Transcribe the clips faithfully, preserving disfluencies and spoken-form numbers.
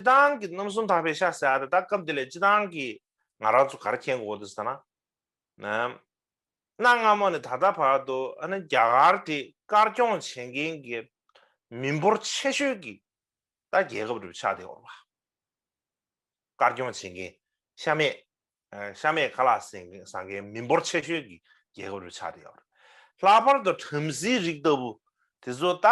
སྤྱིར་བཏང་གི་རྣམ་གསུམ་དག་པའི་ཤ་ཟེར་ཡ་དེ་ད་སྐབས་དེ་ལ་སྤྱིར་བཏང་གི་ང་རང་ཚོ་ག་རེ་མཁྱེན་དགོས་འདུག་ཟེར་ན། ན་གནའ་སྔ་མོ་ནས་ད་ལྟ་བར་དུ་ཨ་ནི་རྒྱ་གར་དེ་དཀར་སྐྱོང་བྱེད་མཁན་གྱི་མི་འབོར་ཆེ་ཤོས་ཀྱི་ད་རྒྱལ་ཁབ་རུ་ཆགས་བསྡད་ཡོད་རེད་པ། དཀར་སྐྱོང་བྱེད་མཁན་ཤ་མེད། ཨ། ཤ་མེད་ཁ་ལག་ཟ་མཁན་མི་འབོར་ཆེ་ཤོས་ཀྱི་རྒྱལ་ཁབ་རུ་ཆགས་བསྡད་ཡོད་རེད། ལྷག་པར་དུ་བྲམ་ཟེའི་རིགས་ལྟ་བུ་དེ་ཚོ་ད་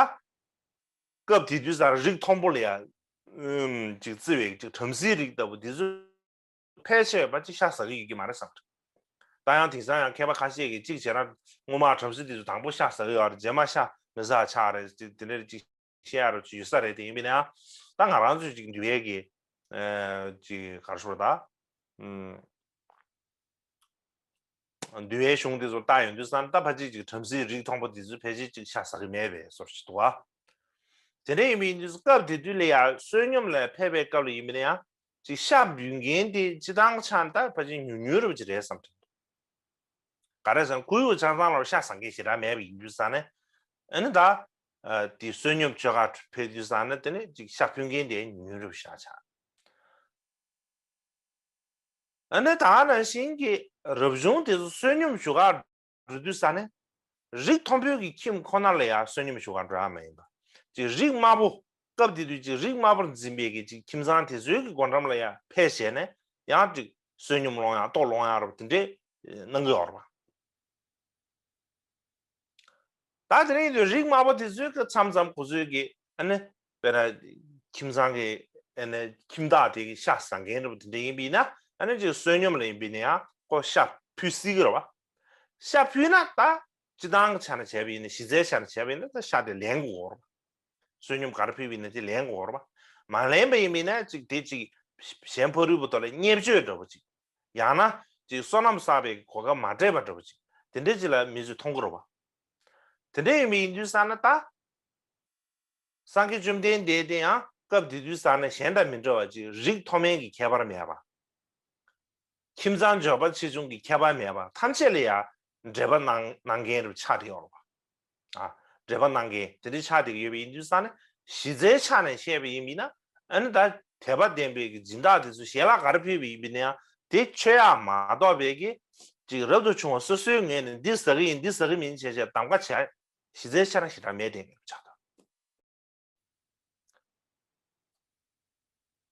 སྐབས་དེ་དུས་སར་རིགས་མཐོན་པོ་ལ་ཡ་ཨུམ་ཅིག་བརྩི་བའི་ཅིག་བྲམ་ཟེའི་རིགས་ལྟ་བུ་དེ་ཚོ་ཕལ་ཆེ་བ་ཅིག་ཤ་ཟ་གི་ཡོད་ཀྱི་མ་རེད་བསམ། ད་ཡང་དེང་སང་ཡང་མཁས་པ་ཁ་ཤས་ཀྱིས་ཅིག་བྱས་ན་སྔོན་མ་བྲམ་ཟེ་དེ་ཚོ་དང་པོ་ཤ་ཟ་གི་ཡོད་རེད། རྗེས་མ་ཤ་མི་ཟ་ཆགས་རེད། ཅིག་དེ་འདྲ་ཅིག་བཤད་ཡ་རོ་ཅིག་ཡོད་ས་རེད། དེ་ཡིན་པས་ན་ཡང་ད་ང་རང་ཚོས་ཅིག་འདུལ་བའི་གི་ཨ་ཅིག་ག་རེ་ཞུ་དགོས་རེད་ད། ཨུམ། འདུལ་བའི་གཞུང་དེ་ཚོ་ལྟ་ཡོང་དུས་ཙང་ད་ཕལ་ཆེར་ཅིག་བྲམ་ཟེའི་རིགས་མཐོན་པོ་དེ་ཚོ་ཕལ་ཆེར་ཅིག་ཤ་ཟ་གི་མེད་པའི་བཟོ་ཞིག་འདུག་ཨ། དེ་འདྲ་ཡིན་པའི་དུས་སྐབས་དེ་དུས་ལ་ཡང་བསོད་སྙོམས་ལ་ཕེབས་པའི་སྐབས་ལ་ཡིན་པ་ན་ཡང་ཅིག་ཤ་འབུལ་མཁན་དེ་སྤྱིར་བཏང་ཆ་ནས་ད་ཕལ་ཆེར་ཉུང་ཉུང་རུ་ཅིག་རེད་བསམ་གྱི་འདུག་ག་རེ་ཟེར་ན་ཁོའི་ཆ་ཚང་ལ་ཤ་ཟ་མཁན་ཞེ་དྲག་མེད་པ་ཡིན་དུས་ཙང་ནས་ཨ་ནི་ད་ཨ་དེ་བསོད་སྙོམས་མཆོད་གར་ཕེབས་དུས་ཙང་ནས་དེ་ནས་ཅིག་ཤ་ཕུལ་མཁན་དེ་ཉུང་ཉུང་རུ་ཤ་ཆགས། ཨ་ནི་ད་ག་ནང་བཞིན་གྱི་རབ་བྱུང་དེ་ཚོ་བསོད་སྙོམས་ཞུ་གར་འགྲོ་དུས་ཙང་ནས་རིགས་མཐོན་པོའི་གི་ཁྱིམ་ཁོ་ན་ལ་ཡང་བསོད་སྙོམས་ཞུ་གར་འགྲོ་ཡ་མ་ཡིན་པ། ཅིག་རིགས་དམའ་པོ་སྐབས་དེ་དུས་ཀྱི་རིགས་དམའ་པོར་འཛིན་པའི་གི་ཅིག་ཁྱིམ་ཚང་དེ་ཚོའི་གི་སྒོ་འགྲམ་ལ་ཡང་ཕེབས་བྱས་ནས་ཡང་ཅིག་བསོད་སྙོམས་སློང་ཡ་ལྟོ་སློང་ཡ་རབ་དེ་འདྲས་གནང་གི་ཡོད་རེད་པ། ད་དེ་རིང་དུ་རིགས་དམའ་པོ་དེ་ཚོའི་གི་མཚམས་མཚམས་ཁོ་ཚོའི་གི་ཨ་ནི་དཔེར་ན་ཁྱིམ་ཚང་གི་ཨ་ནི་ཁྱིམ་བདག་དེ་གི་ཤ་ཟ་མཁན་རུ་དེ་འདྲ་ཡིན་པས་ན་ཨ་ནི་ཅིག་བསོད་སྙོམས་ལ་ཡིན་པས་ན་ཡང་ཁོ་ཤ་ཕུལ་སྲིད་གི་རེད་པ། ཤ་ཕུལ་ན་ད་སྤྱིར་བཏང་གི་ཆ་ནས་བྱས་པ་ཡིན་ན་གཞི་རྩའི་ཆ་ནས་བྱས་པ་ཡིན་ན་ད་ཤ་དེ་ལེན་དགོས་རེད་པ། བསོད་སྙོམས་ག་རེ་ཕུལ་བ་ཡིན་ན་དེ་ལེན་དགོས་རེད་པ། མ་ལེན་པ་ཡིན་པས་ན་ཅིག་དེ་ཅིག་གཞན་ཕ་རོལ་པོ་དག་ལ་བརྙས་བཅོས་འདྲ་པོ་ཅིག་ཡང་ན་ཅིག་བསོད་ནམས་བསགས་པའི་གོ་སྐབས་མ་སྤྲད་པ་འདྲ་པོ་ཅིག་དེ་འདྲ་ཅིག་ལ་མི་ཚོས་མཐོང་གི་རེད་པ། དེ་འདྲ་ཡིན་པའི་ཡིན་དུས་ཙང་ན་ད། སངས་རྒྱས་བཅོམ་ལྡན་འདས་དེ་ཡང་སྐབས་དེ་དུས་ཙང་ན་གཞན་དང་མི་འདྲ་བ་ཅིག་རིགས་མཐོ་དམན་གྱི་ཁྱད་པར་མེད་པ། ཁྱིམ་ཚང་འབྱོར་པ་ཆེ་ཆུང་གི་ཁྱད་པར་མེད་པ་ཐམས་ཅད་ལ་ཡང་འབྲེལ་པ་གནང་གནང་མཁན་རུ་ཆགས་བསྡད་ཡོད་རེད་པ། ཨ། འབྲེལ་པ་གནང་མཁན་དེ་འདྲ་ཆགས་བསྡད་ཀྱི་ཡོད་པ་ཡིན་དུས་ཙང་ནས་གཞི་རྩའི་ཆ་ནས་བཤད་པ་ཡིན་པས་ན་ཨ་ནི་ད་དད་པ་ལྡན་པའི་གི་སྦྱིན་བདག་དེ་ཚོ་ཞལ་ལག་ག་རེ་ཕུལ་བ་ཡིན་པས་ན་ཡང་དེ་མཆོད་ཡག་མ་གཏོགས་པའི་གི་ཅིག་རབ་ཏུ་བྱུང་བ་སོ་སོའི་ངོས་ནས་འདི་ཟ་གི་ཡིན་འདི་ཟ་གི་མིན་བྱས་བྱས་གདམ་ག་བྱས་གཞི་རྩའི་ཆ་ནས་ཞེ་དྲག་མེད་བསྡད་མཁན་རུ་ཆགས་འདུག་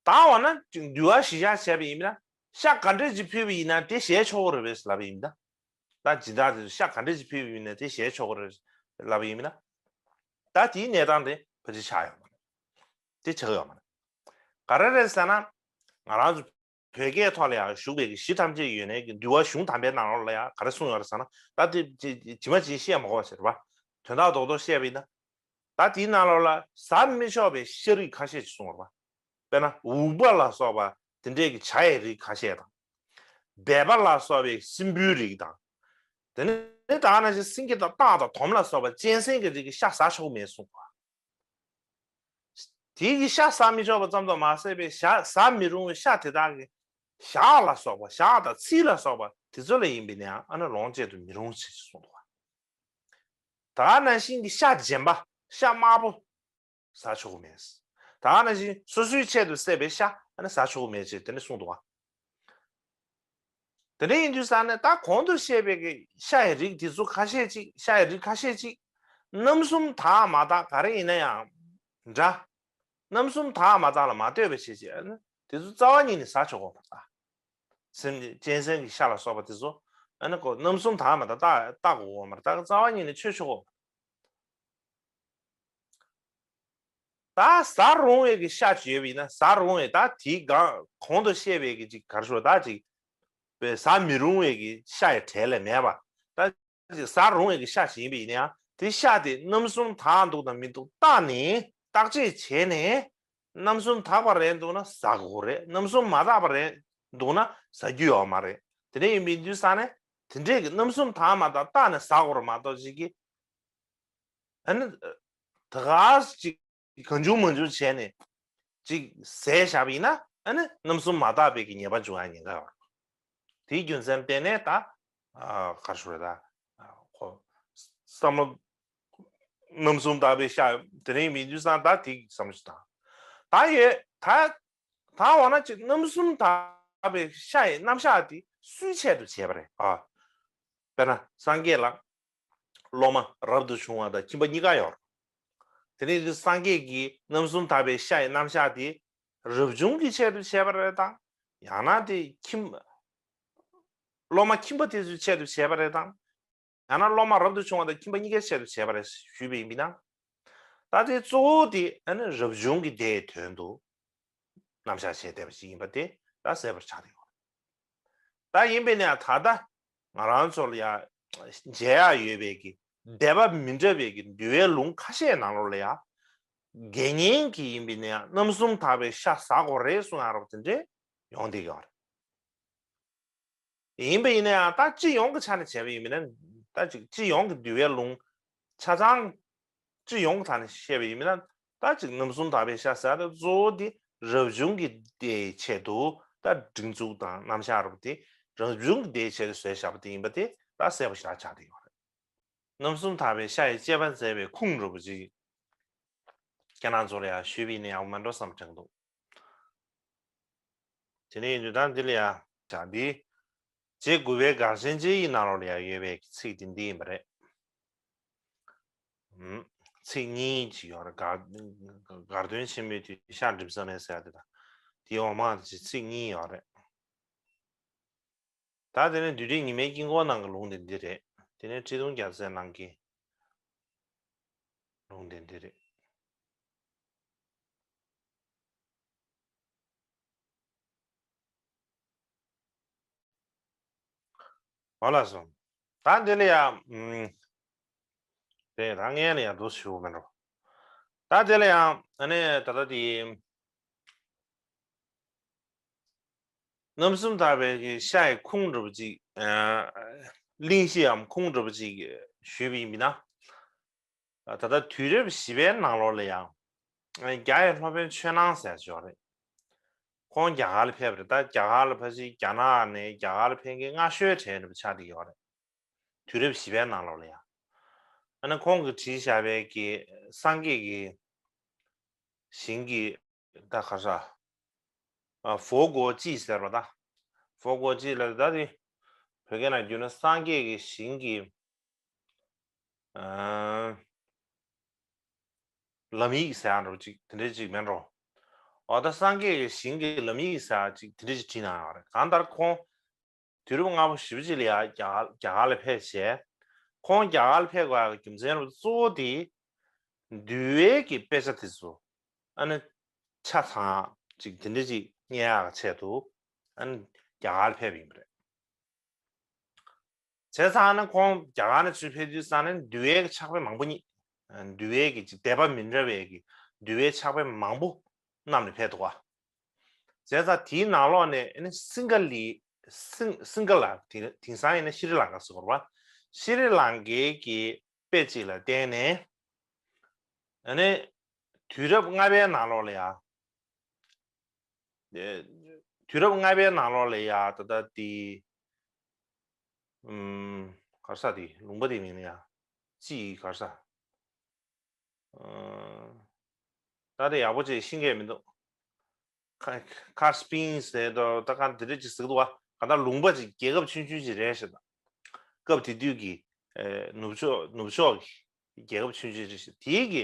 ད་འོ་ན་འདུལ་བ་གཞི་བཞག་བྱས་པ་ཡིན་ན་ཤ་ག་འདྲས་ཅིག་ཕུལ་བ་ཡིན་ན་དེ་བཞེས་ཆོག་གི་རེད་པས་ལབ་པ་ཡིན་ན། ད་སྦྱིན་བདག་དེ་ཚོ་ཤ་ག་འདྲས་ཅིག་ཕུལ་བ་ཡིན་ན་དེ་བཞེས་ཆོག་གི་རེད་ལབ་པ་ཡིན་ན། ད་དེའི་གནས་སྟངས་དེ་ཕལ་ཆེར་ཆགས་ཡོད་མ་རེད། དེ་ཆགས་ཡོད་མ་རེད། ག་རེ་རེད་ཟེར་ན། ང་རང་ཚོ་བོད་སྐད་ཐོག་ལ་ཡང་བཞུགས་པའི་གཞི་ཐམས་ཅད་ཡོད་ནའི་གི་འདུལ་བ་གཞུང་དམ་པའི་ནང་ལོགས་ལ་ཡང་ག་རེ་གསུངས་ཡོད་རེད་ཟེར་ན་ད་དེ་ཇི་མ་ཇི་བཤད་མ་དགོས་པ་ཟེར་བ། དོན་དག་རྡོག་རྡོག་བཤད་པ་ཡིན་ན། ད་དེའི་ནང་ལོགས་ལ་ཟ་མི་ཆོག་པའི་ཤ་རིགས་ཁ་ཤས་ཅིག་གསུངས་ཡོད་རེད་བ། དཔེར་ན་འུག་པ་ལ་སོགས་པ་དེ་འདྲས་ཀྱི་བྱ་ཡི་རིགས་ཁ་ཤས་དང་། སྦལ་པ་ལ་སོགས་པའི་སྲིན་འབུའི་རིགས་དང་། དེ་ནས་ད་ག་ནང་བཞིན་སེང་གེ་དང་སྟག་དང་དོམ་ལ་སོགས་པ་གཅན་གཟན་གྱི་རིགས་ཀྱི་ཤ་ཟ་ཆོག་མེད་གསུངས་པ། དེའི་གི་ཤ་ཟ་མི་ཆོག་པ་ཙམ་དུ་མ་ཟད་པའི་ཤ་ཟ་མི་རུང་བའི་ཤ་དེ་དག་གི་ཞག་ལ་སོགས་པ་ཞག་དང་ཚིལ་ལ་སོགས་པ་དེ་ཚོ་ལ་ཡིན་པས་ན་ཡང་ཨ་ནི་ལོངས་སྤྱོད་དུ་མི་རུང་ཞེས་གསུངས་འདུག་བ། ད་ག་ནང་བཞིན་གྱི་ཤ་རྗེན་པ་ཤ་དམར་པོ་ཟ་ཆོག་གི་མེད། ད་ག་ནང་བཞིན་སོ་སོའི་ཆེད་དུ་བསད་པའི་ཤ་ཨ་ནི་ཟ་ཆོག་གི་མེད་ཅེས་དེ་འདྲ་གསུངས་འདུག་བ། དེ་འདྲ་ཡིན་དུས་ཙང་ནས་ད་གོང་དུ་བཤད་པའི་གི་ཤ་ཡི་རིགས་དེ་ཚོ་ཁ་ཤས་ཅིག་ཤ་ཡི་རིགས་ཁ་ཤས་ཅིག་རྣམ་གསུམ་དག་མ་དག་ག་རེ་ཡིན་ན་ཡང་འདྲ། རྣམ་གསུམ་དག་མ་དག་ལ་མ་ལྟོས་པའི་ཕྱིར་ཅིག་ཨ་ནི་དེ་ཚོ་རྩ་བ་ཉིད་ནས་ཟ་ཆོག་གོ་མ་རེད། སེམས་ཅན་གཅན་གཟན་གྱི་ཤ་ལ་སོགས་པ་དེ་ཚོ་ཨ་ནི་ཁོ་རྣམ་གསུམ་དག་མ་དག་ལྟ་ལྟ་དགོས་གོ་མ་རེད། ད་རྩ་བ་ཉིད་ནས་མཆོད་ཆོག་གོ། ད་ཟ་རུང་བའི་གི་ཤ་ཅིག་ཡོད་པ་ཡིན་ན་ཟ་རུང་བའི་ད་དེའི་སྒང་གོང་དུ་བཤད་པའི་གི་ཅིག་ག་རེ་ཞུ་ད་ཅིག་པའི་ཟ་མི་རུང་བའི་གི་ཤ་ཡི་གྲས་ལས་མེད་པ། ད་ཅིག་ཟ་རུང་བའི་གི་ཤ་ཞིག་ཡིན་པ་ཡིན་ན་ཡང་དེ་ཤ་དེ་རྣམ་གསུམ་དག་འདུག་དང་མི་འདུག་བརྟག་ནས་བརྟག་དཔྱད་བྱས་ནས་རྣམ་གསུམ་དག་པ་རེད་འདུག་ན་ཟ་དགོས་རེད། རྣམ་གསུམ་མ་དག་པ་རེད་འདུག་ན་ཟ་རྒྱུ་ཡོད་མ་རེད། དེ་འདྲ་ཡིན་པའི་དུས་ཙང་ནས་དེ་འདྲས་ཀྱི་རྣམ་གསུམ་དག་མ་དག་བརྟག་ནས་ཟ་དགོས་རེད་མ་གཏོགས་ཅིག་གི་ཨ་ནི། ད་ག་ཅིག་གང་བྱུང་མང་བྱུང་བྱས་ནས་ཅིག་ཟས་བཞག་པ་ཡིན་ན་ཨ་ནི་རྣམ་གསུམ་མ་དག་པའི་གི་ཉེས་པ་འབྱུང་ཡ་ཉེན་ཁ་ཡོད་རེད། དེའི་རྒྱུ་མཚན་བརྟེན་ནས་ད་ཨ་ག་རེ་ཞུ་རེད་ད་ཁོ་བསམ་བློ་རྣམ་གསུམ་དག་པའི་ཤ་དེ་རིང་མི་འདུས་སང་ད་དེ་བསམ་བློ་ཞིག་བཏང་ད་ཡོད་ད། ད་འོ་ན་ཅིག་རྣམ་གསུམ་དག་པའི་ཤ་ཡི་རྣམ་གཞག་དེ་སུའི་ཆེད་དུ་བྱས་པ་རེད། ཨ། དཔེར་ན་སངས་རྒྱས་ལ་སློབ་མ་རབ་ཏུ་བྱུང་བ་དང་ཁྱིམ་པ་གཉིས་ཀ་ཡོད་རེད། དེ་ནས་སངས་རྒྱས་ཀྱིས་རྣམ་གསུམ་དག་པའི་ཤ་ཡི་རྣམ་གཞག་དེ་རབ་བྱུང་གི་ཆེད་དུ་བྱས་པ་རེད་དམ། ཡང་ན་དེ་ཁྱིམ་སློབ་མ་ཁྱིམ་པ་དེ་ཚོའི་ཆེད་དུ་བྱས་པ་རེད་དམ། ཡང་ན་སློབ་མ་རབ་ཏུ་བྱུང་བ་དང་ཁྱིམ་པ་གཉིས་ཀའི་ཆེད་དུ་བྱས་པ་རེད་ཞུས་པ་ཡིན་ན། ད་དེ་གཙོ་བོ་དེ་ཨ་ནི་རབ་བྱུང་གི་བརྡའི་དོན་དུ་རྣམ་གཞག་བྱས་བསྡད་པ་ཞིག་ཡིན་པ་དེ་ད་གསལ་པོར་ཆགས་ཀྱི་ཡོད། ད་ཡིན་པས་ན་ད་ལྟ་ང་རང་ཚོ་ལ་ཡང་མཇལ་ཡག་ཡོད་པའི་གི་འདས་པ་མི་འདྲ་བའི་གི་འདུལ་བའི་ལུང་ཁ་ཤས་ནང་ལོགས་ལ་ཡང་དགེ་བསྙེན་གྱི་ཡིན་པས་ན་ཡང་རྣམ་གསུམ་དག་པའི་ཤ་ཟ་དགོས་རེད་གསུང་ཡག་རོགས་དེ་འདྲས་ཡོང་བསྡད་ཀྱི་ཡོད་རེད། ཡིན་པ་ཡིན་ན་ཡང་ད་སྤྱི་ཡོངས་ཀྱི་ཆ་ནས་བྱས་པ་ཡིན་མིན་ན། ད་ཅིག་སྤྱི་ཡོངས་ཀྱི་འདུལ་བའི་ལུང་ཆ་ཚང་སྤྱི་ཡོངས་ཀྱི་ཐོག་ནས་བཤད་པ་ཡིན་མིན་ན། ད་ཅིག་རྣམ་གསུམ་དག་པའི་ཤ་ཟེར་ཡག་དེ་གཙོ་བོ་དེ་རབ་བྱུང་གི་བརྡའི་ཆེད་དུ་ད་སྒྲིག་འཛུགས་དང་རྣམ་གཞག་རབ་དེ་རབ་བྱུང་གི་བརྡའི་ཆེད་དུ་བཟོས་བཞག་པ་དེ་ཡིན་པ་དེ་ད་གསལ་པོ་ཞེ་དྲག་ཆགས་བསྡད་ཡོད་རེད། རྣམ་གསུམ་དག་པའི་ཤ་ཡི་དཔྱད་པ་མཛད་པའི་ཁུངས་རུ་བ་ཅིག་ཁྱེད་རང་ཚོ་ལ་ཡང་ཞུས་པ་ཡིན་ན་ཡག་པོ་མེད་འགྲོ་བསམ་དྲན་འདུག་དེ་ནས་ཡིན་དུས་ད་འདི་ལ་ཡང་བྱ་འདི། རྗེ་དགུ་པའི་གར་ཆེན་རྗེ་ཡི་ནང་ལོགས་ལ་ཡང་ཡོད་པའི་ཚིག་འདི་འདི་ཡིན་པ་རེད། ཨུམ། ཚིག་གཉིས་ཅིག་ཡོད་རེད། གར་གར་དོན་ཆེན་མོའི་དུས་ཤ་འགྲིམ་ས་མེད་ཟེར་ཡག་དེ་དང་། དེའི་འོག་མ་དེ་ཚིག་གཉིས་ཡོད་རེད། ད་དེ་ནས་བདུད་སྡེ་ཉི་མའི་དཀྱིལ་འཁོར་ནང་གི་ལུང་དེ་འདི་རེད། དེ་ནས་ཁྲི་གདུང་རྒྱལ་མཚན་ནང་གི་ལུང་དེ་འདི་རེད། འོ་ལགས་སོ། ད་འདི་ལ་ཡང་། ཨུམ། དེ་ད་ངས་ལ་ཡང་འདུག་ཞུ་མི་འགྲོ། ད་དེ་ལ་ཡང་ཨ་ནི་ད་ལྟ་དེ། རྣམ་གསུམ་དག་པའི་གི་ཤ་ཡི་ཁུངས་འདྲ་པོ་ཅིག་ཨ། གླེང་གཞིའམ་ཁུངས་འདྲ་པོ་ཅིག་ཞུས་པ་ཡིན་ན། ད་ལྟ་དུས་རབས་བཞི་པའི་ནང་ལོགས་ལ་ཡང་། རྒྱ་ཡི་སློབ་དཔོན་ཆོས་སྣང་ཟེར་ཞིག་ཡོད་རེད། ཁོང་རྒྱ་གར་ལ་ཕེབས་པ་རེད། ད་རྒྱ་གར་ལ་ཕ་གི་རྒྱ་ནག་ནས་རྒྱ་གར་ལ་ཕེབས་མཁན་སྔ་ཤོས་གྲས་འདྲ་པོ་ཆགས་བསྡད་ཡོད་རེད། དུས་རབས་བཞི་པའི་ནང་ལོགས་ལ་ཡང་། ཨ་ནི་ཁོང་གིས་བྲིས་བཞག་པའི་གི་སངས་རྒྱས་ཀྱི་ཞིང་གི་ད་ག་རེ་ཟེར། ཨ། 佛国纪 ཟེར་བ་ད། 佛国纪 ལ་ད་དེ་བོད་སྐད་ནང་བསྒྱུར་ན་སངས་རྒྱས་ཀྱི་ཞིང་གི་ཨ། ལམ་ཡིག་ཟེར་ཡག་འདྲ་པོ་ཅིག་དེ་འདྲ་ཅིག་མེད་འགྲོ། འོ་ད་སངས་རྒྱས་ཀྱི་ཞིང་གི་ལམ་ཡིག་ཟེར་ཡག་ཅིག་དེ་འདྲ་ཅིག་བྲིས་གནང་ཡོད་རེད། གང་ལྟར་ཁོང་དུས་རབས་སྔ་པོ་ཞེ་པོ་ཅིག་ལ་ཡང་རྒྱ་གར་རྒྱ་གར་ལ་ཕེབས་བྱས། ཁོང་རྒྱ་གར་ལ་ཕེབས་དགོས་ཡག་གི་རྒྱུ་མཚན་རུ་གཙོ་བོ་དེ་འདུལ་བའི་གི་དཔེ་ཆ་དེ་ཚོ་ཨ་ནི་ཆ་ཚང་ཅིག་དེ་འདྲ་ཅིག་རྙེད་ཡག་གི་ཆེད་དུ་ཨ་ནི་རྒྱ་གར་ལ་ཕེབས་པ་ཡིན་པ་རེད། བྱས་ཙང་ནི་ཁོང་རྒྱ་གར་ནས་ཚུར་ཕེབས་དུས་ཙང་ནས་འདུལ་བའི་ཕྱག་དཔེ་མང་པོ་རྙེད། འདུལ་བའི་གི་ཅིག་འདས་པ་མི་འདྲ་བའི་གི་འདུལ་བའི་ཕྱག་དཔེ་མང་པོ་བསྣམས་ནས་ཕེབས་འདུག་ག། བྱས་ཙང་དེའི་ནང་ལོགས་ནས་ཨ་ནི་སིང་ག་ལའི་སིང་སིང་ག་ལ་དེ་དེང་སང་ཡིན་ན་ཤྲི་ལང་ཀ་ཟེར་གྱི་ཡོད་རེད་པ། ཤྲི་ལང་ཀའི་གི་དཔེ་ཅིག་ལ་བརྟེན་ནས། ཨ་ནི་དུས་རབས་ལྔ་པའི་ནང་ལོགས་ལ་ཡང་། དུས་རབས་ལྔ་པའི་ནང་ལོགས་ལ་ཡ་ད་ལྟ་དེ། ཨུམ། ག་རེ་ཟེར་དེ་ལུང་པ་དེ་མིང་ལ་ཡ། ཅི་ག་རེ་ཟེར། ཨུམ། ད་དེ་ཡག་པོ་ཅིག་ཤེས་ཀྱི་མི་འདུག་ཁ་ཁ་སྤིན་ཟེར་དོ་ད་ག་དེ་འདྲ་ཅིག་ཟེར་གི་འདུག་བ། ག་ད་ལུང་པ་ཅིག་རྒྱལ་ཁབ་ཆུང་ཆུང་ཅིག་རེད་ཤག་ད། སྐབས་དེ་དུས་ཀྱི་ཨེ་ནུབ་ཕྱོགས་ནུབ་ཕྱོགས་ཀྱི་རྒྱལ་ཁབ་ཆུང་ཆུང་རེད་ཤག་དེའི་གི་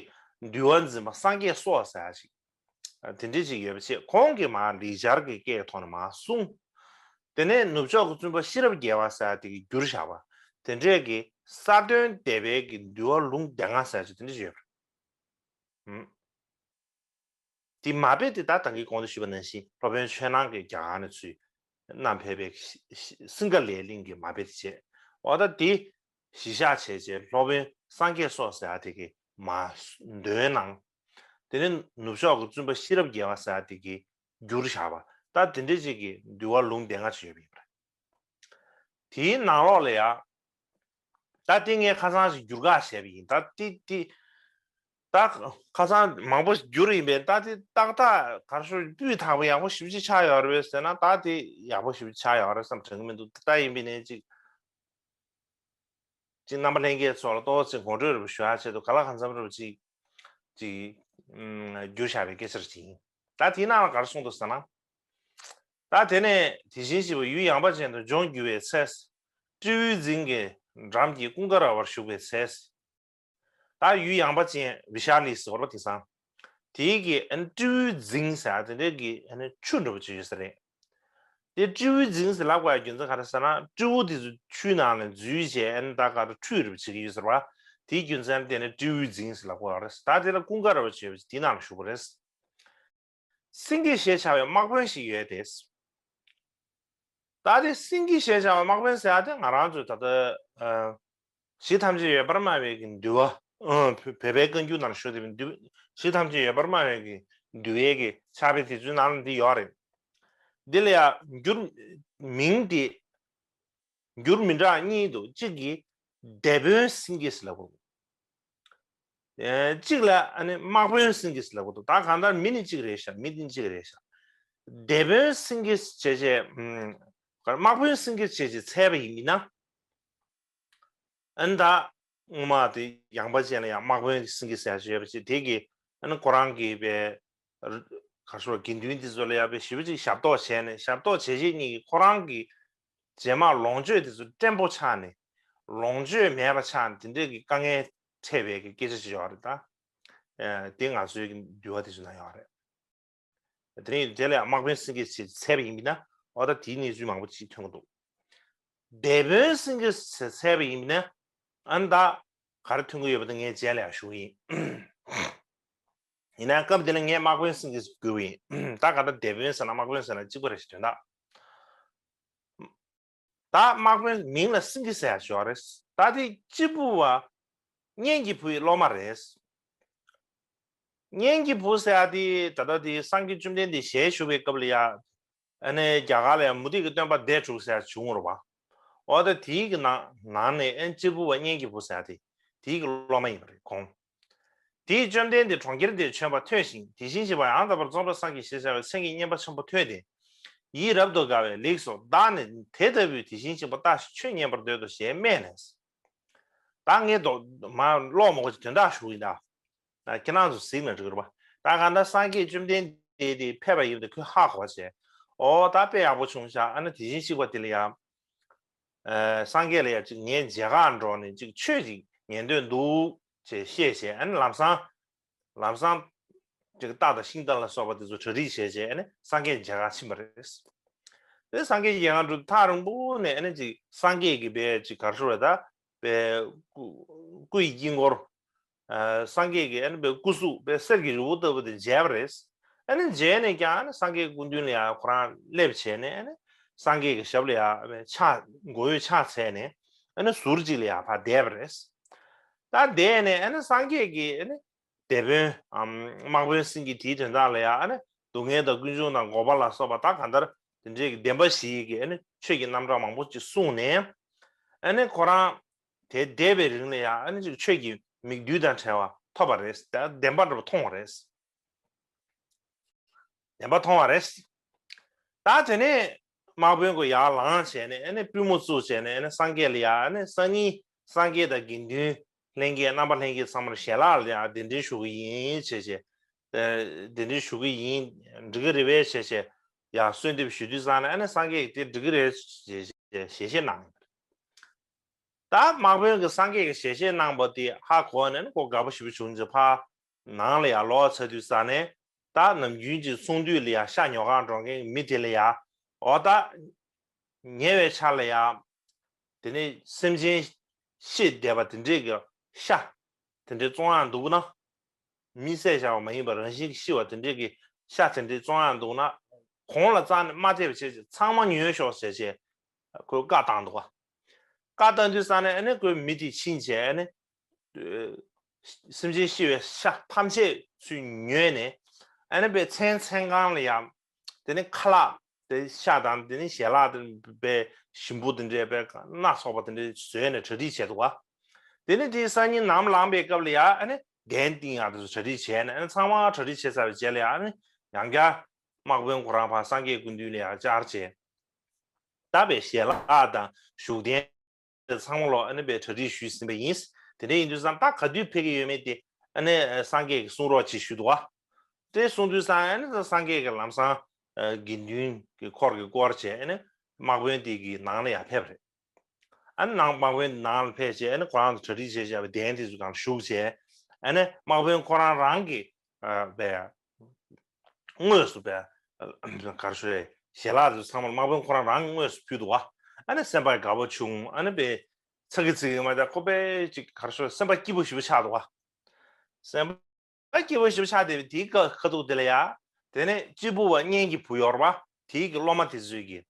འདུལ་བ་འཛིན་པ་སངས་རྒྱས་སོགས་ཟེར་ཡག་ཅིག་དེ་འདྲ་ཅིག་ཡོད་པ་བྱས། ཁོང་གིས་མར་ལེགས་སྦྱར་གྱི་སྐད་ཐོག་ནས་མར་གསུངས། དེ་ནས་ནུབ་ཕྱོགས་ཀྱི་བཙུན་པ་ཤེས་རབ་རྒྱལ་བ་ཟེར་ཡག་དེ་གིས་བསྒྱུར་བཞག་པ། དེ་འདྲས་ཀྱི་ས་དོན་སྡེ་པའི་གི་འདུལ་བ་ལུང་སྡེ་ལྔ་ཟེར་ཡག་ཅིག་དེ་འདྲ་ཅིག་ཡོད་པ་རེད། ཨུམ། དེ་མ་དཔེ་དེ་ད་ད་གིན་གོང་དུ་ཞུས་པ་ནང་བཞིན་སློབ་དཔོན་ཆོས་སྣང་གིས་རྒྱ་གར་ནས་ཚུར་བསྣམས་ཕེབས་པའི་སིང་ག་ལའི་གླིང་གི་མ་དཔེ་དེ་བྱས། འོ་ད་དེ་གཞི་བཞག་བྱས་བྱས་སློབ་དཔོན་སངས་རྒྱས་སོགས་ཟེར་ཡག་དེ་གིས་མར་འདོན་གནང་། དེ་ནས་ནུབ་ཕྱོགས་ཀྱི་བཙུན་པ་ཤེས་རབ་རྒྱལ་བ་ཟེར་ཡག་དེ་གིས་བསྒྱུར་བཞག་པ། ད་དེ་འདྲ་ཅིག་གི་འདུལ་བ་ལུང་སྡེ་ལྔ་ཅིག་ཡོད་པ་ཡིན་པ་རེད། དེའི་ནང་ལོགས་ལ་ཡ། ད་དེ་ངས་ཁ་སང་ཞིག་བསྒྱུར་བཀག་བྱས་པ་ཡིན། ད་དེ་དེ། ད་ཁ་སང་མང་པོ་བསྒྱུར་ཡིན་པས། ད་དེ་ཏག་ཏག་ག་རེ་ཞུ། སྤུས་དག་པོ་ཡག་པོ་ཞེ་པོ་ཅིག་ཆགས་ཡོད་རེད་ཟེར་ན། ད་དེ་ཡག་པོ་ཞེ་པོ་ཅིག་ཆགས་ཡོད་རེད་བསམ་དྲན་གྱི་མི་འདུག་ད་ཡིན་པས་ནས་ཅིག་ཅིག་རྣམ་པ་ལྷན་རྒྱས་ཚོ་ལ་ཏོག་ཙམ་ངོ་སྤྲོད་རེ་བ་ཞུ་ཡག་ཆེད་དུ་ག་ལ་གང་འཚམ་རེ་བ་ཅིག་ཅིག་ཨུམ། བསྒྱུར་བཞག་པའི་སྐད་ཆ་རེ་ཅིག་ཡིན། ད་དེའི་ནང་ལ་ག་རེ་གསུངས་འདུག་ཟེར་ན། ད་དེ་ནས་དེ་བཞིན་གཤེགས་པ་ཡུལ་ཡངས་པ་ཅན་དུ་ལྗོངས་རྒྱུ་བའི་ཚེ། སྤྲེའུའི་རྫིང་གི་འགྲམ་གྱི་ཀུན་དགའ་ར་བར་བཞུགས་པའི་ཚེ། ད་ཡུལ་ཡངས་པ་ཅན་བི་ཤཱ་ལི་ཟེར་བ་ལ་དེང་སང་། དེའི་གི་ཨ་ནི་སྤྲེའུའི་རྫིང་ཟེར་ཡ་དེ་འདྲའི་གི་ཨ་ནི་ཆུ་འདྲ་པོ་ཅིག་ཡོད་ས་རེད། དེ་སྤྲེའུའི་རྫིང་ཟེར་ལབ་དགོས་ཡ་རྒྱུ་མཚན་ག་རེ་ཟེར་ན། སྤྲེའུ་དེ་ཚོ་ཆུའི་ནང་ལ་འཛུལ་བྱས་ཨ་ནི་ད་ག་རེ་ཁྲུས་རེ་བྱེད་ཀྱི་ཡོད་ཟེར་བ། དེའི་རྒྱུ་མཚན་དེ་ནི་སྤྲེའུའི་རྫིང་ཟེར་ལབ་དགོས་ཡ་རེད། ད་དེ་ལ་ཀུན་དགའ་ར་བ་བྱས་པ་ཅིག་དེའི་ནང་ལ་བཞུགས་པ་རེད། སེང་གེ་ཞེས་བྱ་བའི་དམག་དཔོན་ཞིག་ཡོད་དེ། ད་དེ་སེང་གེ་ཞེས་བྱ་བའི་དམག་དཔོན་ཟེར་ཡ་དེ་ང་རང་ཚོའི་ད་ལྟ་ཨ། གཞི་ཐམས་ཅད་ཡོད་པར་སྨྲ་བའི་གི་འདུལ་བ། ཨ། བོད་པའི་བཀའ་འགྱུར་ནང་ཞུགས་བསྡད་པའི་འདུལ། གཞི་ཐམས་ཅད་ཡོད་པར་སྨྲ་བའི་གི་འདུལ་བའི་གི་ཕྱག་དཔེ་དེ་ཚོའི་ནང་ལ་འདི་ཡོད་རེད། འདི་ལ་ཡང་འགྱུར། མིང་དེ་འགྱུར་མི་འདྲ་གཉིས་འདུག་གཅིག་གིས་སྡེ་དཔོན་སེང་གེ་ཟེར་ལབ་དགོས། ཨེ། གཅིག་ལ་ཨ་ནི་དམག་དཔོན་སེང་གེ་ཟེར་ལབ་དགོས་འདུག་ད་གང་ལྟར་མི་ནི་གཅིག་རེད་ཤག་མི་ནི་གཅིག་རེད་ཤག་སྡེ་དཔོན་སེང་གེ་བྱས་བྱས། ཨམ། དམག་དཔོན་སེང་གེ་བྱས་བྱས་འཚལ་བ་ཡིན་མིན་ན། ཨ་ནི་ད་སྔོན་མ་དེ་ཡངས་པ་ཅན་ལ་ཡང་དམག་དཔོན་སེང་གེ་ཟེར་ཡ་ཅིག་ཡོད་པ་ཅིག་དེ་གི་ཨ་ནི་ཁོ་རང་གི་པའི་ག་རེ་ཟེར་དགེ་འདུན་དེ་ཚོ་ལ་ཡང་པའི་ཞེ་པོ་ཅིག་ཞབས་ཏོག་བྱས་ནས། ཞབས་ཏོག་བྱས་བྱས་ཉིད་ཀྱིས་ཁོ་རང་གི་རྗེས་མ་ལོངས་སྤྱོད་དེ་ཚོ་བཀྲེན་པོ་ཆགས་ནས། ལོངས་སྤྱོད་མེད་པ་ཆགས་ནས་དེ་འདྲའི་གི་དཀའ་ངལ་འཕྲད་པའི་གི་སྐད་ཆ་ཅིག་ཡོད་རེད་ད། ཨ། དེ་ང་ཚོའི་གི་འདུལ་བ་དེ་ཚོའི་ནང་ཡོད་རེད། དེ་ནས་དེ་ལ་དམག་དཔོན་སེང་གེ་ཞེས་འཚལ་བ་ཡིན་ན། འོ་ད་དེའི་གནས་ཚུལ་མང་པོ་ཅིག་ཐོན་གྱི་འདུག་སྡེ་དཔོན་སེང་གེ་ཞེས་འཚལ་བ་ཡིན་ན། ཨ་ནི་ད་ག་རེ་ཐོན་གྱི་ཡོད་པ་དེ་ངས་རྗེས་ལ་ཡང་ཞུ་གི་ཡིན། ཡིན་ན་སྐབས་འདི་ལ་ངས་དམག་དཔོན་སེང་གེ་ཞེས་བསྒྱུར་བ་ཡིན། ད་ག་ད་སྡེ་དཔོན་ཟེར་ན་དམག་དཔོན་ཟེར་ན་གཅིག་པ་རེད་ཞེས་དོན་དག་ད་དམག་དཔོན་མིང་ལ་སེང་གེ་ཟེར་ཡ་ཞོག་རེད། ད་དེ་སྤྱིལ་བུ་བ་གཉན་གྱི་བུ་ཡི་སློབ་མ་རེད། གཉན་གྱི་བུ་ཟེར་ཡ་དེ་ད་ལྟ་དེ་སངས་རྒྱས་བཅོམ་ལྡན་འདས་ཞལ་བཞུགས་པའི་སྐབས་ལ་ཡ། ཨ་ནི་རྒྱ་གར་ལ་ཡ་མུ་སྟེགས་ཀྱི་སྟོན་པ་སྡེ་དྲུག་ཟེར་ཡ་བྱུང་བ་རེད་བ། འོ་ད་དེའི་གི་ནང་ནང་ནས་ཨ་ནི་སྤྱིལ་བུ་བ་གཉན་གྱི་བུ་ཟེར་ཡ་དེ་དེའི་གི་སློབ་མ་ཡིན་པ་རེད་ཁོང་། དེས་བཅོམ་ལྡན་འདས་གྲོང་ཁྱེར་འདིར་བྱོན་པ་ཐོས་ཤིང་། དེ་བཞིན་གཤེགས་པ་ཡང་དག་པར་རྫོགས་པའི་སངས་རྒྱས་ཞེས་བྱ་བའི་མཚན་གྱིས་སྙན་པ་ཆེན་པོ་ཐོས་ཏེ། ཡིད་རབ་ཏུ་དགའ་བས། ལེགས་སོ། བདག་ནི་དེ་ལྟ་བུའི་དེ་བཞིན་གཤེགས་པ་ལྟ་ཞིག་ཆོས་ཉན་པར་འདོད་དོ་ཞེས་སྨྲས་ནས། ད་ངས་དོ་མ་ཀློག་མ་དགོས་ཀྱི་དོན་དག་ཞུ་གི་ཡིན་ད། ཁྱེད་རང་ཚོ་གཟིགས་ན་འགྲིག་རེད་པ། ད་གང་ལྟར་སངས་རྒྱས་བཅོམ་ལྡན་འདས་དེ་ཕེབས་པ་ཡིན་པ་དེ་ཁོས་ཧ་གོ་བྱས། འོ་ད་དཔེ་ཡག་པོ་བྱུང་ཤག་ཨ་ནི་དེ་བཞིན་གཤེགས་པ་དེ་ལ་ཡང་། ཨ། སངས་རྒྱས་ལ་ཡང་ཅིག་ངའི་མཇལ་ཁ་འགྲོ་ནས་ཅིག་ཆོས་ཅིག་ཉན་འདོད་འདུག་ཅེས་བཤད་བྱས། ཨ་ནི་ལམ་སང་ལམ་སང་ཅིག་རྟ་དང་ཤིང་རྟ་ལ་སོགས་པ་དེ་ཚོ་གྲ་སྒྲིག་བྱས་བྱས། ཨ་ནི་སངས་རྒྱས་མཇལ་ཁ་ཕྱིན་པ་རེད། དེ་སངས་རྒྱས་མཇལ་ཁ་འགྲོ་དུས་ཐག་རིང་པོ་ནས་ཨ་ནི་ཅིག་སངས་རྒྱས་ཀྱི་པའི་ཅིག་ག་རེ་ཟེར་བ་ད། པའི་སྐུ་སྐུ་ཡི་དཀྱིལ་འཁོར། ཨ། སངས་རྒྱས་ཀྱི་ཨ་ནི་པའི་སྐུ་གཟུགས་པའི་གསེར་གྱི་རི་བོ་ལྟ་བུ་དེ་མཇལ་བ་རེད། ཨ་ནི་མཇལ་ནས་ཀྱང་ཨ་ནི་སངས་རྒྱས་སྐུ་མདུན་ལ་ཡང་ཁོ་རང་སླེབས་བྱས་ནས། ཨ་ནི་སངས་རྒྱས་ཀྱི་ཞབས་ལ་ཡང་ཕྱག་མགོ་བོས་ཕྱག་འཚལ་ནས། ཨ་ནི་ཟུར་གཅིག་ལ་ཡང་ཕར་བསྡད་པ་རེད། ད་བསྡད་ནས་ཨ་ནི་སངས་རྒྱས་ཀྱིས་ཨ་ནི་སྡེ་དཔོན་འམ་དམག་དཔོན་སེང་གེ་དེའི་དོན་དག་ལ་ཡང་། ཨ་ནི་སྡུག་བསྔལ་དང་ཀུན་འབྱུང་དང་འགོག་པ་ལ་སོགས་པ་ད་གང་ལྟར་དེ་འདྲའི་གི་བདེན་པ་བཞིའི་གི་ཨ་ནི་ཆོས་ཀྱི་རྣམ་གྲངས་མང་པོ་ཅིག་གསུངས་ནས། ཨ་ནི་ཁོ་རང་དེ་བསྡད་པའི་རིང་ལ་ཡང་ཨ་ནི་ཅིག་ཆོས་ཀྱི་མིག་རྡུལ་དང་བྲལ་བ་ཐོབ་པ་རེད། ད་བདེན་པ་འདྲ་པོ་མཐོང་བ་རེད། བདེན་པ་མཐོང་བ་རེད། ད་དེ་ནས་དམག་དཔོན་ཁོ་ཡར་ལངས་བྱས་ནས། ཨ་ནི་པུས་མོ་བཙུགས་བྱས་ནས། ཨ་ནི་སངས་རྒྱས་ལ་ཡང་། ཨ་ནི་སང་ཉིན་སངས་རྒྱས་དང་དགེ་འདུན་ལྷན་རྒྱས་རྣམ་པ་ལྷན་རྒྱས་ཚང་མར་ཞལ་ལག་ལ་ཡང་གདན་འདྲེན་ཞུ་གི་ཡིན་བྱས་བྱས། ཨ། གདན་འདྲེན་ཞུ་གི་ཡིན། འགྲིག་གི་རེད་པས་བྱས་བྱས་ཡར་གསོལ་འདེབས་ཞུ་དུས་ཙང་ནས། ཨ་ནི་སངས་རྒྱས་ཀྱིས་དེ་འགྲིག་གི་རེད་ཞེས་ཞལ་བཞེས་གནང་ཡོད་པ་རེད། ད་དམག་དཔོན་གྱིས་སངས་རྒྱས་ཀྱི་ཞལ་བཞེས་གནང་བ་དེ་ཧ་གོ་ནས་ནི་ཁོ་དགའ་པོ་ཞེ་པོ་བྱུང་རྗེས་ཕར་ནང་ལ་ཡར་ལོག་ཚར་དུས་ཙང་ནས། ད་ནམ་རྒྱུན་གྱི་ཚོགས་འདུ་ལ་ཡར་ཤ་ཉོ་གར་འགྲོ་མཁན་མི་དེ་ལ་ཡར། འོ་ད་ཉེ་བའི་ཆར་ལ་ཡར། དེ་ནས་སེམས་ཅན་ཤི་བསྡད་པ་དེ་འདྲས་ཀྱི་ཤ་དེ་འདྲས་བཙོང་ཡག་འདུག་ན། མི་བསད་བཞག་པ་མ་ཡིན་པར་རང་བཞིན་གྱིས་ཤི་བ་དེ་འདྲས་ཀྱི་ཤ་དེ་འདྲས་བཙོང་ཡག་འདུག་ན། གོང་ལ་རྩ་ནས་མ་སྤྲད་པ་བྱས་བྱས་ཚང་མ་ཉོས་ཤོག་ཟེར་བྱས་ཁོས་བཀའ་བཏང་འདུག་ག་བཀའ་བཏང་དུས་ཙང་ནས། ཨ་ནི་ཁོས་མི་དེ་ཕྱིན་བྱས། ཨ་ནི་སེམས་ཅན་ཤི་བའི་ཤ་ཐམས་ཅད་ཚུར་ཉོས་ནས། ཨ་ནི་པའི་མཚན་མཚན་གང་ལ་ཡང་། དེ་ནི་ཁ་ལག་དེ་ཤ་དང་། དེ་ནི་ཞལ་ལག་དེ་པའི་ཞིམ་པོ་དེ་འདྲས། པའི་སྣ་ཚོགས་པ་དེ་འདྲས་བཟོས་ནས་གྲ་སྒྲིག་བྱས་འདུག་ག་དེ་ནི་དེའི་སང་ཉིན་ནམ་ལངས་པའི་སྐབས་ལ་ཡང་། ཨ་ནི་གདན་བཏིང་ཡག་དེ་ཚོ་གྲ་སྒྲིག་བྱས་ནས། ཨ་ནི་ཚང་མ་གྲ་སྒྲིག་བྱས་ཚར་བའི་རྗེས་ལ་ཡང་། ཨ་ནི་ཡང་བསྐྱར་དམག་དཔོན་ཁོ་རང་ཕར་སངས་རྒྱས་སྐུ་མདུན་ལ་ཡར་བཅར་བྱས། ད་པའི་ཞལ་ལག་དང་བཞུགས་གདན་ཚང་མ་ལོ། ཨ་ནི་པའི་གྲ་སྒྲིག་ཞུས་ཟིན་པ་ཡིན། དེ་འདྲ་ཡིན་དུས་ཙང་ད་ག་དུས་ཕེབས་ཀྱི་ཡོད་མེད་དེ། ཨ་ནི་སངས་རྒྱས་ཀྱིས་གསུང་རོགས་ཅེས་ཞུས་འདུག་ག་དེ་གསུང་དུས་ཙང་། ཨ་ནི་སངས་རྒྱས་ཀྱིས་ལམ་སང་ དགེ་འདུན་གྱི་འཁོར་གྱིས་བསྐོར་བྱས་ཨ་ནི་དམག་དཔོན་དེ་གི་ནང་ལ་ཡར་ཕེབས་རེད། ཨ་ནི་ནང་དམག་དཔོན་ནང་ལ་ཕེབས་བྱས་ཨ་ནི་ཁོ་རང་ཚོ་གྲ་སྒྲིག་བྱས་བྱས་པའི་གདན་དེ་ཚོ་སྒང་བཞུགས་བྱས་ཨ་ནི་དམག་དཔོན་ཁོ་རང་རང་གི་པའི་དངོས་སུ་པའི་ག་རེ་ཞུ་རེད། ཞལ་ལག་དེ་ཚོ་ཚང་མ་དམག་དཔོན་ཁོ་རང་རང་དངོས་སུ་ཕུལ་འདུག་བ། ཨ་ནི་སེམས་པ་དགའ་པོ་བྱུང་ཨ་ནི་པའི་ཚ་གི་ཚིག་གི་མ་ད་ཁོ་པའི་ཅིག་ག་རེ་ཞུ་རེད། སེམས་པ་སྐྱིད་པོ་ཞེ་པོ་ཆགས་འདུག་བ། སེམས་པ་སྐྱིད་པོ་ཞེ་པོ་ཆགས་བསྡད་པའི་དེའི་ཁ་ཐུག་དེ་ལ་ཡ། དེ་ནས་གཅེར་བུ་བ་གཉན་གྱི་བུ་ཡོད་རེད་བ། དེའི་གི་སློབ་མ་དེ་ཚོས་ཀྱི།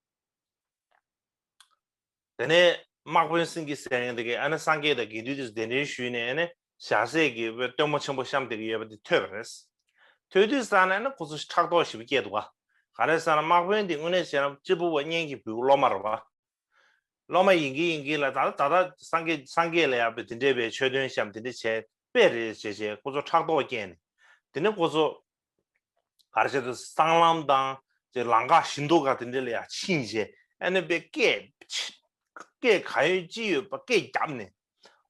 དེ་ནས་དམག་དཔོན་སེང་གེ་ཟེར་མཁན་དེ་གིས་ཨ་ནི་སངས་རྒྱས་དང་དགེ་འདུན་དེ་ཚོ་གདན་འདྲེན་ཞུས་ནས་ཨ་ནི་ཞྭ་སྲས་ཀྱི་སྟོན་མོ་ཆེན་པོ་བཤམས་བསྡད་ཀྱི་ཡོད་པ་དེ་ཐོས་པ་རེད། ཐོས་དུས་ཙང་ནས་ཨ་ནི་ཁོ་ཚོ་ཕྲག་དོག་ཞེ་པོ་སྐྱེས་འདུག་ག་ག་རེ་ཟེར་ན་དམག་དཔོན་དེ་དངོས་གནས་བྱས་ན་གཅེར་བུ་བ་གཉན་གྱི་བུའི་སློབ་མ་རེད་བ། སློབ་མ་ཡིན་གྱི་ཡིན་གྱི་ལ་ད་ད་ད་སངས་རྒྱས་སངས་རྒྱས་ལ་ཡག་པའི་དེ་འདྲས་པའི་ཆོས་སྟོན་བཤམས་དེ་འདྲས་བྱས་དཔེ་རེད་བྱས་བྱས་ཁོ་ཚོ་ཕྲག་དོག་སྐྱེས་ནས་དེ་ནས་ཁོ་ཚོ་ག་རེ་བྱས་འདུག་སྲང་ལམ་དང་ཅེ་ལམ་ཁ་བཞི་མདོ་ཁ་དེ་འདྲས་ལ་ཡག་ཕྱིན་བྱས་ཨ་ནི་པའི་སྐད་སྐད་ག་ཡོད་ཅི་ཡོད་པ་སྐད་བརྒྱབ་ནས་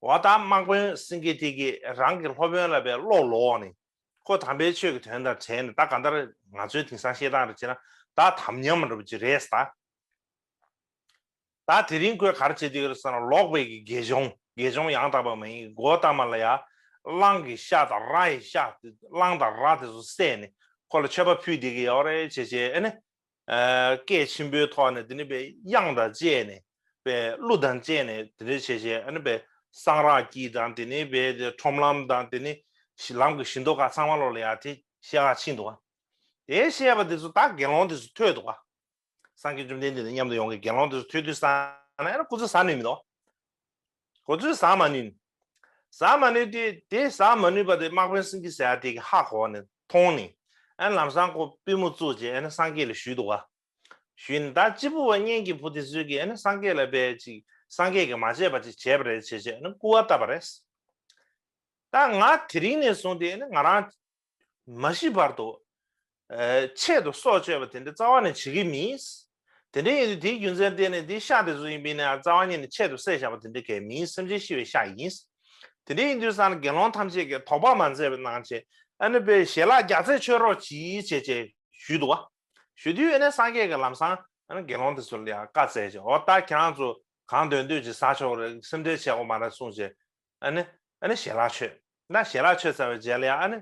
འོ་ད་དམག་དཔོན་སེང་གེ་དེ་གིས་རང་གི་སློབ་དཔོན་ལ་པའི་བློ་ལོག་ནས་ཁོ་དམ་པའི་ཆོས་ཀྱི་དོན་དང་བྲལ་ནས་ད་ག་འདར་ང་ཚོའི་དེང་སང་བཤད་སྟངས་རེ་བྱས་ན་ད་དམ་ཉམས་འདྲ་པོ་ཅིག་རེད་ད། ད་དེ་རིང་ཁོས་ག་རེ་བྱེད་ཀྱི་ཡོད་ཟེར་ན་ལོག་པའི་གི་དགེ་སྦྱོང་དགེ་སྦྱོང་ཡང་དག་པ་མ་ཡིན་གོ་ཏ་མ་ལ་ཡ་གླང་གི་ཤ་དང་ར་ཡི་ཤ་གླང་དང་ར་དེ་ཚོ་བསད་ནས་ཁོ་ལ་མཆོད་པ་ཕུལ་བསྡད་ཀྱི་ཡོད་རེད་བྱས་བྱས་ཨ་ནི་སྐད་ཆེན་པོའི་ཐོག་ནས་དེ་ནི་པའི་དབྱངས་དང་བཅས་ནས་པའི་གླུ་དང་བཅས་ནས་དེ་འདྲ་བྱས་བྱས་ཨ་ནི་པའི་སང་རག་སྐྱིད་དང་དེ་ནི་པའི་ཁྲོམ་ལམ་དང་དེ་ནི་ལམ་གྱི་བཞི་མདོ་ཁ་ཚང་མ་ལོག་ལ་ཡ་དེ་བཤད་ག་ཕྱིན་འདུག་ག་དེ་བཤད་པ་དེ་ཚོ་ད་དགེ་སློང་དེ་ཚོ་ཐོས་འདུག་ག་སངས་རྒྱས་བཅོམ་ལྡན་འདས་དང་མཉམ་དུ་ཡོང་མཁན་དགེ་སློང་དེ་ཚོ་ཐོས་དུས་ཙང་ནས་ཁོ་ཚོས་ཟ་ནུས་མི་འདུག་ཁོ་ཚོས་ཟ་མ་ནུས། ཟ་མ་ནུས་དུས་དེ་ཟ་མ་ནུས་པ་དེ་དམག་དཔོན་སེང་གེ་ཟེར་ཡ་དེ་གིས་ཧ་གོ་ནས་མཐོང་ནས་ཨ་ནི་ལམ་སང་ཁོ་པུས་མོ་བཙུགས་རྗེས་ཨ་ནི་སངས་རྒྱས་ལ་ཞུས་འདུག་ག་ཞུས་ནས་ད་གཅེར་བུ་བ་གཉན་གྱི་བུ་དེ་ཚོས་ཀྱིས་ཨ་ནི་སངས་རྒྱས་ལ་དཔེ་ཅིག་སངས་རྒྱས་ཀྱིས་མ་བྱས་པ་ཅིག་བྱས་པ་རེད་བྱས་བྱས་ཨ་ནི་སྐུར་བ་བཏབ་པ་རེད། ད་ང་དེ་རིང་ནས་བཟུང་སྟེ་ཨ་ནི་ང་རང་མ་ཤི་བར་དུ། ཆེད་དུ་སྲོག་གཅོད་པ་དེ་འདྲ་རྩ་བ་ནས་བྱེད་ཀྱི་མིན། དེ་འདྲ་ཡིན་དུས་དེའི་རྒྱུ་མཚན་བརྟེན་ནས་འདི་ཤ་དེ་ཚོ་ཡིན་པས་ན་རྩ་བ་ཉིད་ནས་ཆེད་དུ་བསད་བཞག་པ་དེ་འདྲ་གས་མིན། སེམས་ཅན་ཤི་བའི་ཤ་ཡིན། དེ་འདྲ་ཡིན་དུས་ཙང་ནས་དགེ་སློང་ཐམས་ཅད་ཀྱིས་དོགས་པ་མ་མཛད་པའི་གནང་བྱས་ཨ་ནི་པའི་ཞལ་ལག་བརྒྱ་རྩ་མཆོད་རོགས་གྱིས་བྱས་བྱས་ཞུས་འདུག་བ། ཞུ་དུས་ཨ་ནི་སངས་རྒྱས་ཀྱིས་ལམ་སང་ཨ་ནི་དགེ་སློང་དེ་ཚོ་ལ་ཡང་བཀའ་སྩལ་བྱས་འོ་ད་ཁྱེད་རང་ཚོ་གང་འདོད་འདོད་ཅིག་ཟ་ཆོག་རེད་སེམས་ཁྲལ་བྱེད་དགོས་མ་རེད་གསུངས་བྱས་ཨ་ནི་ཨ་ནི་ཞལ་ལག་མཆོད་ད་ཞལ་ལག་མཆོད་ཚར་བའི་རྗེས་ལ་ཡང་ཨ་ནི།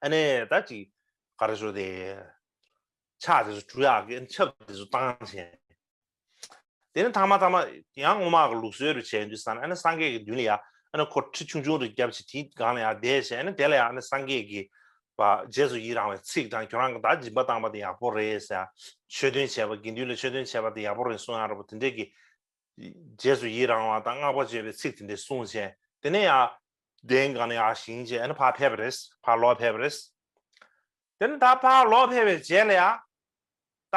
ཨ་ནི་ད་ཅིག་ག་རེ་ཞུ་དེ། ཕྱག་དེ་ཚོ་གྲུ་ཡག་གི་ཆབ་དེ་ཚོ་བཏང་བྱས། དེ་ནི་ཐ་མ་ཐ་མ་ཡང་སྔོན་མ་གི་ལུགས་སྲོལ་རུ་བྱས་དུས་ཙང་ཨ་ནི་སངས་རྒྱས་ཀྱི་མདུན་ལ་ཡ་ཨ་ནི་ཁོ་ཁྲི་ཆུང་ཆུང་རུ་བརྒྱབ་བྱས་དེའི་སྒང་ལ་ཡ་བསྡད་བྱས་ཨ་ནི་དེ་ལ་ཡ་ཨ་ནི་སངས་རྒྱས་ཀྱི་བ་རྗེས་སུ་ཡི་རང་བའི་ཚིག་དང་ཁྱོད་རང་གི་ད་སྦྱིན་པ་བཏང་པ་དེ་ཡག་པོ་རེད་ཟེར། ཆོས་སྟོན་བྱས་པ་དགེ་འདུན་ལ་ཆོས་སྟོན་བྱས་པ་དེ་ཡག་པོ་རེད་གསུང་ཡག་རེད་པོ་དེ་འདྲས་ཀྱི། རྗེས་སུ་ཡི་རང་བ་དང་བསྔགས་པ་བརྗོད་པའི་ཚིག་དེ་འདྲ་གསུངས་བྱས་དེ་ནས་ཡང་གདན་སྒང་ནས་ཡར་བཞེངས་བྱས་ཨ་ནི་ཕར་ཕེབས་པ་རེད། ཕར་ལོག་ཕེབས་པ་རེད། དེ་ནས་ད་ཕར་ལོག་ཕེབས་པའི་རྗེས་ལ་ཡང་ད་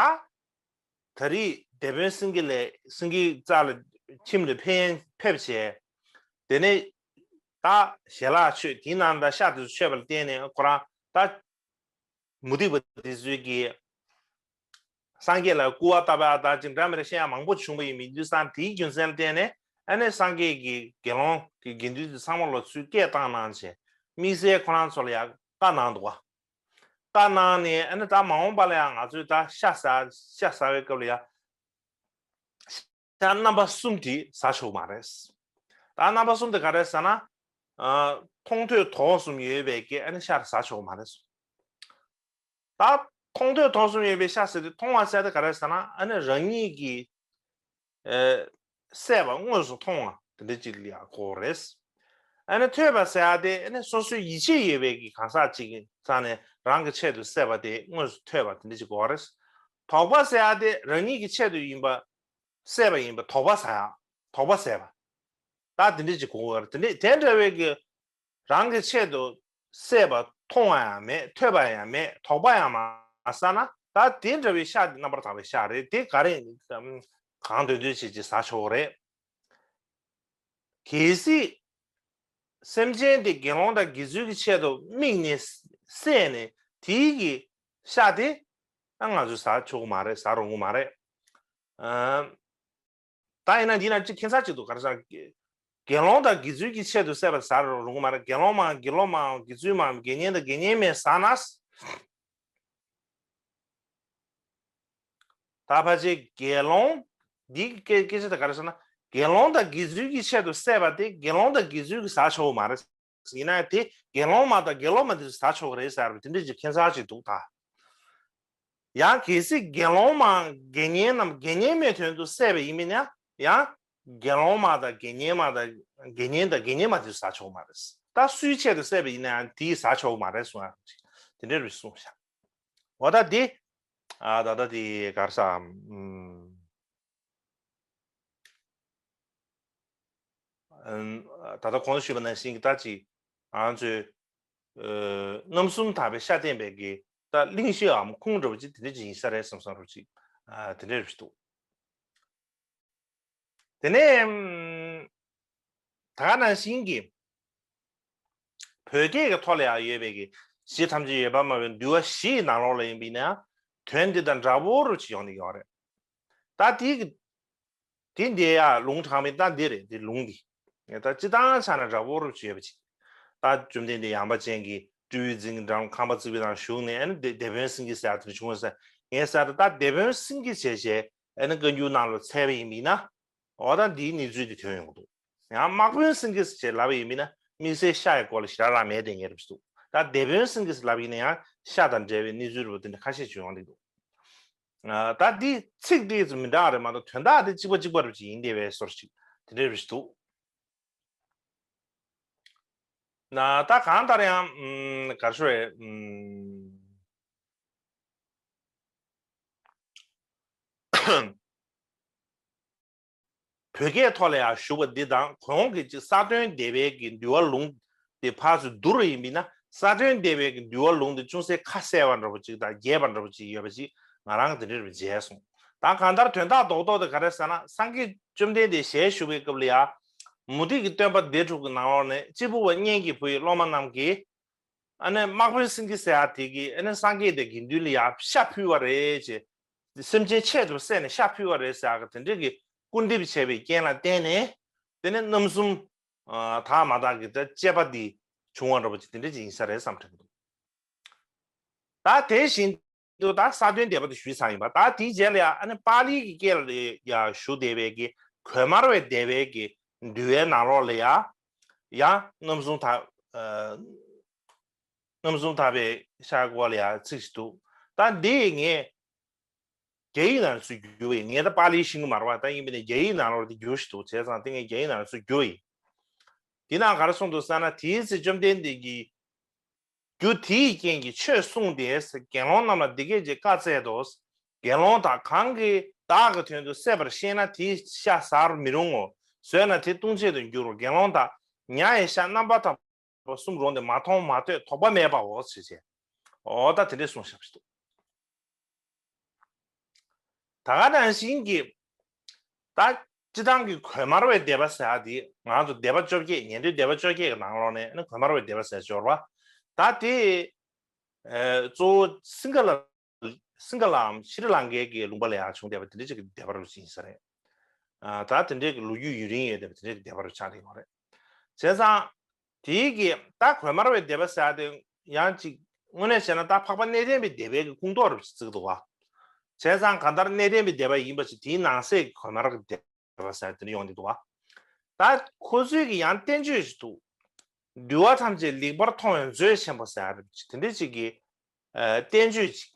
ད་རེས་དེད་དཔོན་སེང་གེ་ལས་སེང་གེ་རྩ་ལ་ཁྱིམ་ལ་ཕན་ཕེབས་བྱས་དེ་ནས་ད་ཞལ་ལག་མཆོད་དེའི་ནང་ད་ཤ་དེ་ཚོ་མཆོད་པ་ལ་བརྟེན་ནས་ཁོ་རང་ད། མུ་སྟེགས་པ་དེ་ཚོས་ཀྱིས་སངས་རྒྱས་ལ་སྐུར་བ་བཏབ་པ་དང་ཅིག་འདྲ་མི་འདྲ་བཤད་ཡ་མང་པོ་བྱུང་བ་ཡིན་མི་འདུག་སང་དེའི་རྒྱུ་མཚན་ལ་བརྟེན་ནས་ཨ་ནི་སངས་རྒྱས་ཀྱི་དགེ་སློང་གི་དགེ་འདུན་དེ་ཚང་མ་ལོ་ཚུར་སྐད་བཏང་གནང་བྱས་དམིགས་བསལ་ཁོ་རང་ཚོ་ལ་ཡང་བཀའ་གནང་འདུག་བ། བཀའ་གནང་ནས་ཨ་ནི་ད་མ་འོངས་པ་ལ་ཡང་ང་ཚོས་ད་ཤ་ཟ་ཤ་ཟ་བའི་སྐབས་ལ་ཡང་། ཤ་རྣམ་པ་གསུམ་དེ་ཟ་ཆོག་མ་རེད། ད་རྣམ་པ་གསུམ་དེ་ག་རེ་ཟ་ན། མཐོང་ཐོས་དོགས་གསུམ་ཡོད་པའི་གི་ཨ་ནི་ཤ་ཟ་ཆོག་མ་རེད། ད་མཐོང་ཐོས་དོགས་གསུམ་ཡོད་པའི་ཤ་ཟེར་དུས་མཐོང་བ་ཟེར་དེ་ག་རེ་ཟ་ན་ཨ་ནི་རང་ཉིད་ཀྱི་བསད་པ་དངོས་སུ་མཐོང་བ་དེ་འདྲ་ཅིག་ལ་ཡང་གོ་རེད། ཨ་ནི་ཐོས་པ་ཟེར་ཡ་དེ་ཨ་ནི་སོ་སོའི་ཡིད་ཆེས་ཡོད་པའི་གི་གང་ཟག་ཅིག་གི་རྩ་ནས་རང་གི་ཆེད་དུ་བསད་པ་དེ་དངོས་སུ་ཐོས་པ་དེ་འདྲ་ཅིག་གོ་རེད། དོགས་པ་ཟེར་ཡ་དེ་རང་ཉིད་ཀྱི་ཆེད་དུ་ཡིན་པ། བསད་པ་ཡིན་པ་དོགས་པ་ཟ་ཡ། དོགས་པ་ཟ་བ། ད་དེ་འདྲ་ཅིག་གོ་དགོས་རེད། དེ་འདྲ་དེ་འདྲ་བའི་གི་རང་གི་ཆེད་དུ་བསད་པ་མཐོང་བ་ཡང་མེད་ཐོས་པ་ཡང་མེད་དོགས་པ་ཡང་མ་ཟ་ན་ད་དེ་འདྲ་བའི་ཤ་དེ་རྣམ་པར་དག་པའི་ཤ་རེད། དེ་ག་རེ་གང་འདོད་འདོད་བྱེད་ཅིག་ཟ་ཆོག་གི་རེད། གལ་སྲིད་སེམས་ཅན་དེ་དགེ་སློང་དང་དགེ་ཚུལ་གྱི་ཆེད་དུ་དམིགས་ནས་བསད་ནས་དེའི་གི་ཤ་དེ་ང་ཚོས་ཟ་ཆོག་གི་མ་རེད། ཟ་རུང་གི་མ་རེད། ཨ། ད་ཡིན་ན་འདི་ན་ཅིག་ཁྱད་མཚར་ཅིག་འདུག་ག་རེ་ཟེར་ན། དགེ་སློང་དང་དགེ་ཚུལ་གྱི་ཆེད་དུ་བསད་པ་ཟ་རུང་གི་མ་རེད། དགེ་སློང་མའམ་དགེ་སློང་མའམ་དགེ་ཚུལ་མའམ་དགེ་བསྙེན་དང་དགེ་བསྙེན་མས་ཟ་ན། ད་ཕལ་ཆེར་དགེ་སློང་འདི་སྐད་སྐད་ཆ་དེ་ག་རེ་ཟེར་ན། དགེ་སློང་དང་དགེ་ཚུལ་གྱི་ཆེད་དུ་བསད་པ་དེ་དགེ་སློང་དང་དགེ་ཚུལ་གྱིས་ཟ་ཆོག་གི་མ་རེད། ཡིན་ན་ཡང་དེ་དགེ་སློང་མ་དང་དགེ་སློང་མ་དེ་ཚོས་ཟ་ཆོག་གི་རེད་ཟེར་བ་དེ་འདྲ་ཅིག་ཁྱད་མཚར་ཅིག་འདུག་ད། ཡང་གལ་སྲིད་དགེ་སློང་མ་དགེ་བསྙེན་ནམ་དགེ་བསྙེན་མའི་དོན་དུ་བསད་པ་ཡིན་མིན་ན་ཡང་དགེ་སློང་མ་དང་དགེ་བསྙེན་མ་དང་དགེ་བསྙེན་དང་དགེ་བསྙེན་མ་དེ་ཚོས་ཟ་ཆོག་གི་མ་རེད། ད་སུའི་ཆེད་དུ་བསད་པ་ཡིན་ན་ཡང་དེས་ཟ་ཆོག་གི་མ་རེད་གསུང་ཡ་དེ་འདྲ་རེད་གསུངས་ཤག་འོ་ད་དེ། ཨ་ད་ལྟ་དེ་ག་རེ་ཟེར། ཨམ། ཨམ། ད་ལྟ་གོང་དུ་ཞུས་པ་ནང་བཞིན་གྱི་ད་ཅིག་ང་ཚོས་ཨ་རྣམ་གསུམ་དག་པའི་ཤ་བསྟེན་པའི་གི་ད་གླེང་གཞིའམ་ཁུངས་འདྲ་བོ་ཅིག་དེ་འདྲ་ཅིག་ཡིན་ས་རེད་བསམ་བསམ་འདྲ་བོ་ཅིག་ཨ་དེ་འདྲ་རེད་འདུག་དེ་ནས་ཨམ། ད་ག་ནང་བཞིན་གྱི་བོད་སྐད་ཀྱི་ཐོག་ལ་ཡང་ཡོད་པའི་གི་གཞི་ཐམས་ཅད་ཡོད་པར་སྨྲ་བའི་འདུལ་བ་བཞི་ཡི་ནང་ལོགས་ལ་ཡིན་པ་ཡིན་ན་དོན་འདི་དང་འདྲ་བོ་རུ་ཅིག་ཡོང་གི་ཡོད་རེད། ད་དེ་གི་དེ་འདི་ཡང་ལུང་དྲངས་པའི་ད་འདི་རེད། འདི་ལུང་འདི་ད་སྤྱི་བཏང་ཆ་ནས་འདྲ་བོ་རུ་ཅིག་ཡོད་པ་ཅིག་ད་བཅོམ་ལྡན་འདས་ཡངས་པ་ཅན་གྱི་སྤྲེའུ་རྫིང་གི་འགྲམ་ཁང་པ་བརྩིགས་པའི་ནང་བཞུགས་ནས་ཨ་ནི་སྡེ་སྡེ་དཔོན་སེང་གེ་ཟེར་ཡ་དེ་འདྲ་བྱུང་བ་ཟེར། ངས་ཟེར་ད་སྡེ་དཔོན་སེང་གེ་བྱས་བྱས་ཨ་ནི་བཀའ་འགྱུར་ནང་ལ་འཚལ་བ་ཡིན་པ་ཡིན་ན། འོ་ད་འདིའི་གནས་ཚུལ་འདི་ཐོན་ཡོང་གི་འདུག་ཡང་དམག་དཔོན་སེང་གེ་ཟེར་ལབ་པ་ཡིན་མིན་ན་དམིགས་བསལ་ཤ་ཡི་སྐོར་ལ་ཞེ་དྲག་རང་མེད་དེ་ངེས་རེད་འདུག་ད་སྡེ་དཔོན་སེང་གེ་ཟེར་ལབ་ཡིན་ན་ཡང་ཤ་དང་འབྲེལ་བའི་གནས་ཚུལ་རེ་བ་དེ་འདྲ་ཁ་ཤས་ཅིག་ཡོང་གི་འདུག་ཨ་ད་འདི་ཚིག་འདི་ཚོ་མི་འདྲ་རེད་མ་གཏོགས་དོན་དག་དེ་གཅིག་པ་གཅིག་པ་རེད་ཅིག་ཡིན་བསྡད་པའི་བཟོ་འདྲ་ཅིག་དེ་འདྲ་རེད་འདུག་ན་ད་གང་ལྟར་ཡང་ཨམ་ག་རེ་ཞུ་རེད། ཨམ། བོད་སྐད་ཐོག་ལ་ཡང་ཞུ་བ་འདི་དང་གོང་གི་ཅིག་ས་བདོན་སྡེ་པའི་གི་འདུལ་བ་ལུང་དེ་ཕར་ཚུར་བསྡུར་བ་ཡིན་པས་ན། ས་བདོན་སྡེ་པའི་གི་འདུལ་བ་ལུང་དེ་ཅུང་ཟད་ཁ་གསལ་བ་འདྲ་པོ་ཅིག་དང་རྒྱས་པ་འདྲ་པོ་ཅིག་ཡོད་པ་ཅིག་ང་རང་གི་དེ་འདྲ་རུ་མཇལ་སོང་། ད་གང་ལྟར་དོན་དག་རྡོག་རྡོག་དེ་ག་རེ་ཟེར་ན། སངས་རྒྱས་བཅོམ་ལྡན་འདས་ཞལ་བཞུགས་པའི་སྐབས་ལ་ཡང་མུ་སྟེགས་ཀྱི་སྟོན་པ་སྡེ་དྲུག་གི་ནང་ལོགས་ནས་གཅེར་བུ་པ་གཉན་གྱི་བུ་ཡི་སློབ་མ་རྣམས་ཀྱིས། ཨ་ནི་དམག་དཔོན་སེང་གེ་ཟེར་ཡ་དེ་གིས་ཨ་ནི་སངས་རྒྱས་དང་དགེ་འདུན་ལ་ཡང་ཤ་ཕུལ་བ་རེད་ཅེས། སེམས་ཅན་ཆེད་དུ་བསད་ནས་ཤ་ཕུལ་བ་རེད་ཟེར་ཡ་གི་དེ་འདྲའི་གི་སྐུར་འདེབས་བྱས་པའི་རྐྱེན་ལ་བརྟེན་ནས། དེ་ནས་རྣམ་གསུམ་ཨ་དག་མ་དག་གི་ད་དཔྱད་པ་འདི་བྱུང་བ་འདྲ་པོ་ཅིག་དེ་འདྲ་ཅིག་ཡིན་ས་རེད་བསམ་དྲན་གྱི་འདུག་ད་དེ་བཞིན་དུ་ད་ས་བདོན་སྡེ་པ་དེ་ཞུས་ཚར་ཡིན་པ། ད་དེའི་རྗེས་ལ་ཡང་ཨ་ནི་པཱ་ལིའི་གི་སྐད་ལ་ཡང་ཞུ་བསྡད་པའི་གི་གོས་དམར་བའི་སྡེ་པའི་གི་འདུལ་བའི་ནང་ལོགས་ལ་ཡང་ཡང་རྣམ་གསུམ་དག་ཨ་རྣམ་གསུམ་དག་པའི་ཤ་སྐོར་ལ་ཡང་ཚིག་ཞིག་འདུག་ད་འདི་ངས་རྒྱ་ཡིག་ནང་ཚུར་བསྒྱུར་བ་ཡིན། ངས་ད་པཱ་ལི་ཤེས་ཀྱི་མ་རེད་པ། ད་ཡིན་པ་ནས་རྒྱ་ཡིག་ནང་ལོགས་དེ་བསྒྱུར་ཞིག་འདུག་བྱས་ཙང་དེ་ངས་རྒྱ་ཡིག་ནང་ཚུར་བསྒྱུར་བ་ཡིན། དེ་ནང་ག་རེ་གསུངས་འདུག་ཟེར་ན། དེའི་ཚེ་བཅོམ་ལྡན་འདས་ཀྱིས་རྒྱུ་དེའི་རྐྱེན་གྱིས་ཆོས་གསུངས་ཏེ། དགེ་སློང་རྣམས་ལ་འདི་སྐད་ཅེས་བཀའ་སྩལ་ཏོ། དགེ་སློང་དག་གང་གིས་བདག་གི་དོན་དུ་བསད་པར་ཤེས་ན་དེའི་ཤ་ཟར་མི་རུང་ངོ་། ཟོས་ན་དེ་ལྟུང་བྱེད་དུ་འགྱུར་རོ། དགེ་སློང་དག་ཉ་ཡི་ཤ་རྣམ་པར་དག་པ་གསུམ་རུང་སྟེ་མ་མཐོང་མ་ཐོས་དོགས་པ་མེད་པའོ་ཞེས་བྱས། འོ་ད་དེ་འདྲས་གསུངས་བཞག་པ་ཞིག་འདུག་ད་ག་ནང་བཞིན་གྱི་ད་སྤྱི་བཏང་གི་གོས་དམར་བའི་སྡེ་པ་ཟེར་ཡ་དེ་ང་ཚོ་སྡེ་པ་བཅོ་བརྒྱད། ཉན་ཐོས་སྡེ་པ་བཅོ་བརྒྱད་ཀྱི་ནང་ལོགས་ནས་ནི་གོས་དམར་བའི་སྡེ་པ་ཟེར་སྦྱོར་བ་ད་དེ་ཨ་གཙོ་བོ་སིང་ག་ལ་སིང་ག་ལའམ་ཤྲི་ལང་ཀའི་གི་ལུང་པ་ལ་ཡང་བྱུང་བསྡད་པ་དེ་འདྲ་ཅིག་གི་སྡེ་པ་རུ་ཕྱིན་ས་རེད། ཨ་ད་དེ་འདྲའི་གི་ལོ་རྒྱུས་ཡུན་རིང་ཡོད་བསྡད་པ་དེ་འདྲའི་གི་སྡེ་པ་རུ་ཆགས་བསྡད་ཡོད་རེད། བྱས་ཙང་དེའི་གི་ད་གོས་དམར་བའི་སྡེ་པ་ཟེར་ཡ་དེ་ཡང་ཅིག་དངོས་གནས་བྱས་ན་ད་འཕགས་པ་གནས་བརྟན་པའི་སྡེ་པའི་གི་ཁུངས་གཏོགས་རུ་བརྩི་གི་འདུག་བ། བྱས་ཙང་གང་ལྟར་གནས་བརྟན་པའི་སྡེ་པ་ཡིན་པ་ཞིག་དེའི་ནང་གསེས་གོས་དམར་གྱི་སྡེ་པ་ཟེར་དེ་འདྲ་ཡོང་གི་འདུག་བ། ད་ཁོ་ཚོའི་གི་ཡང་བསྟན་བཅོས་ཤིག་འདུག་འདུལ་བ་ཐམས་ཅད་ལེགས་པར་མཐོང་བའི་མཛོད་ཆེན་པོ་ཟེར་དེ་འདྲ་ཅིག་གི་ཨ་བསྟན་བཅོས་ཅིག་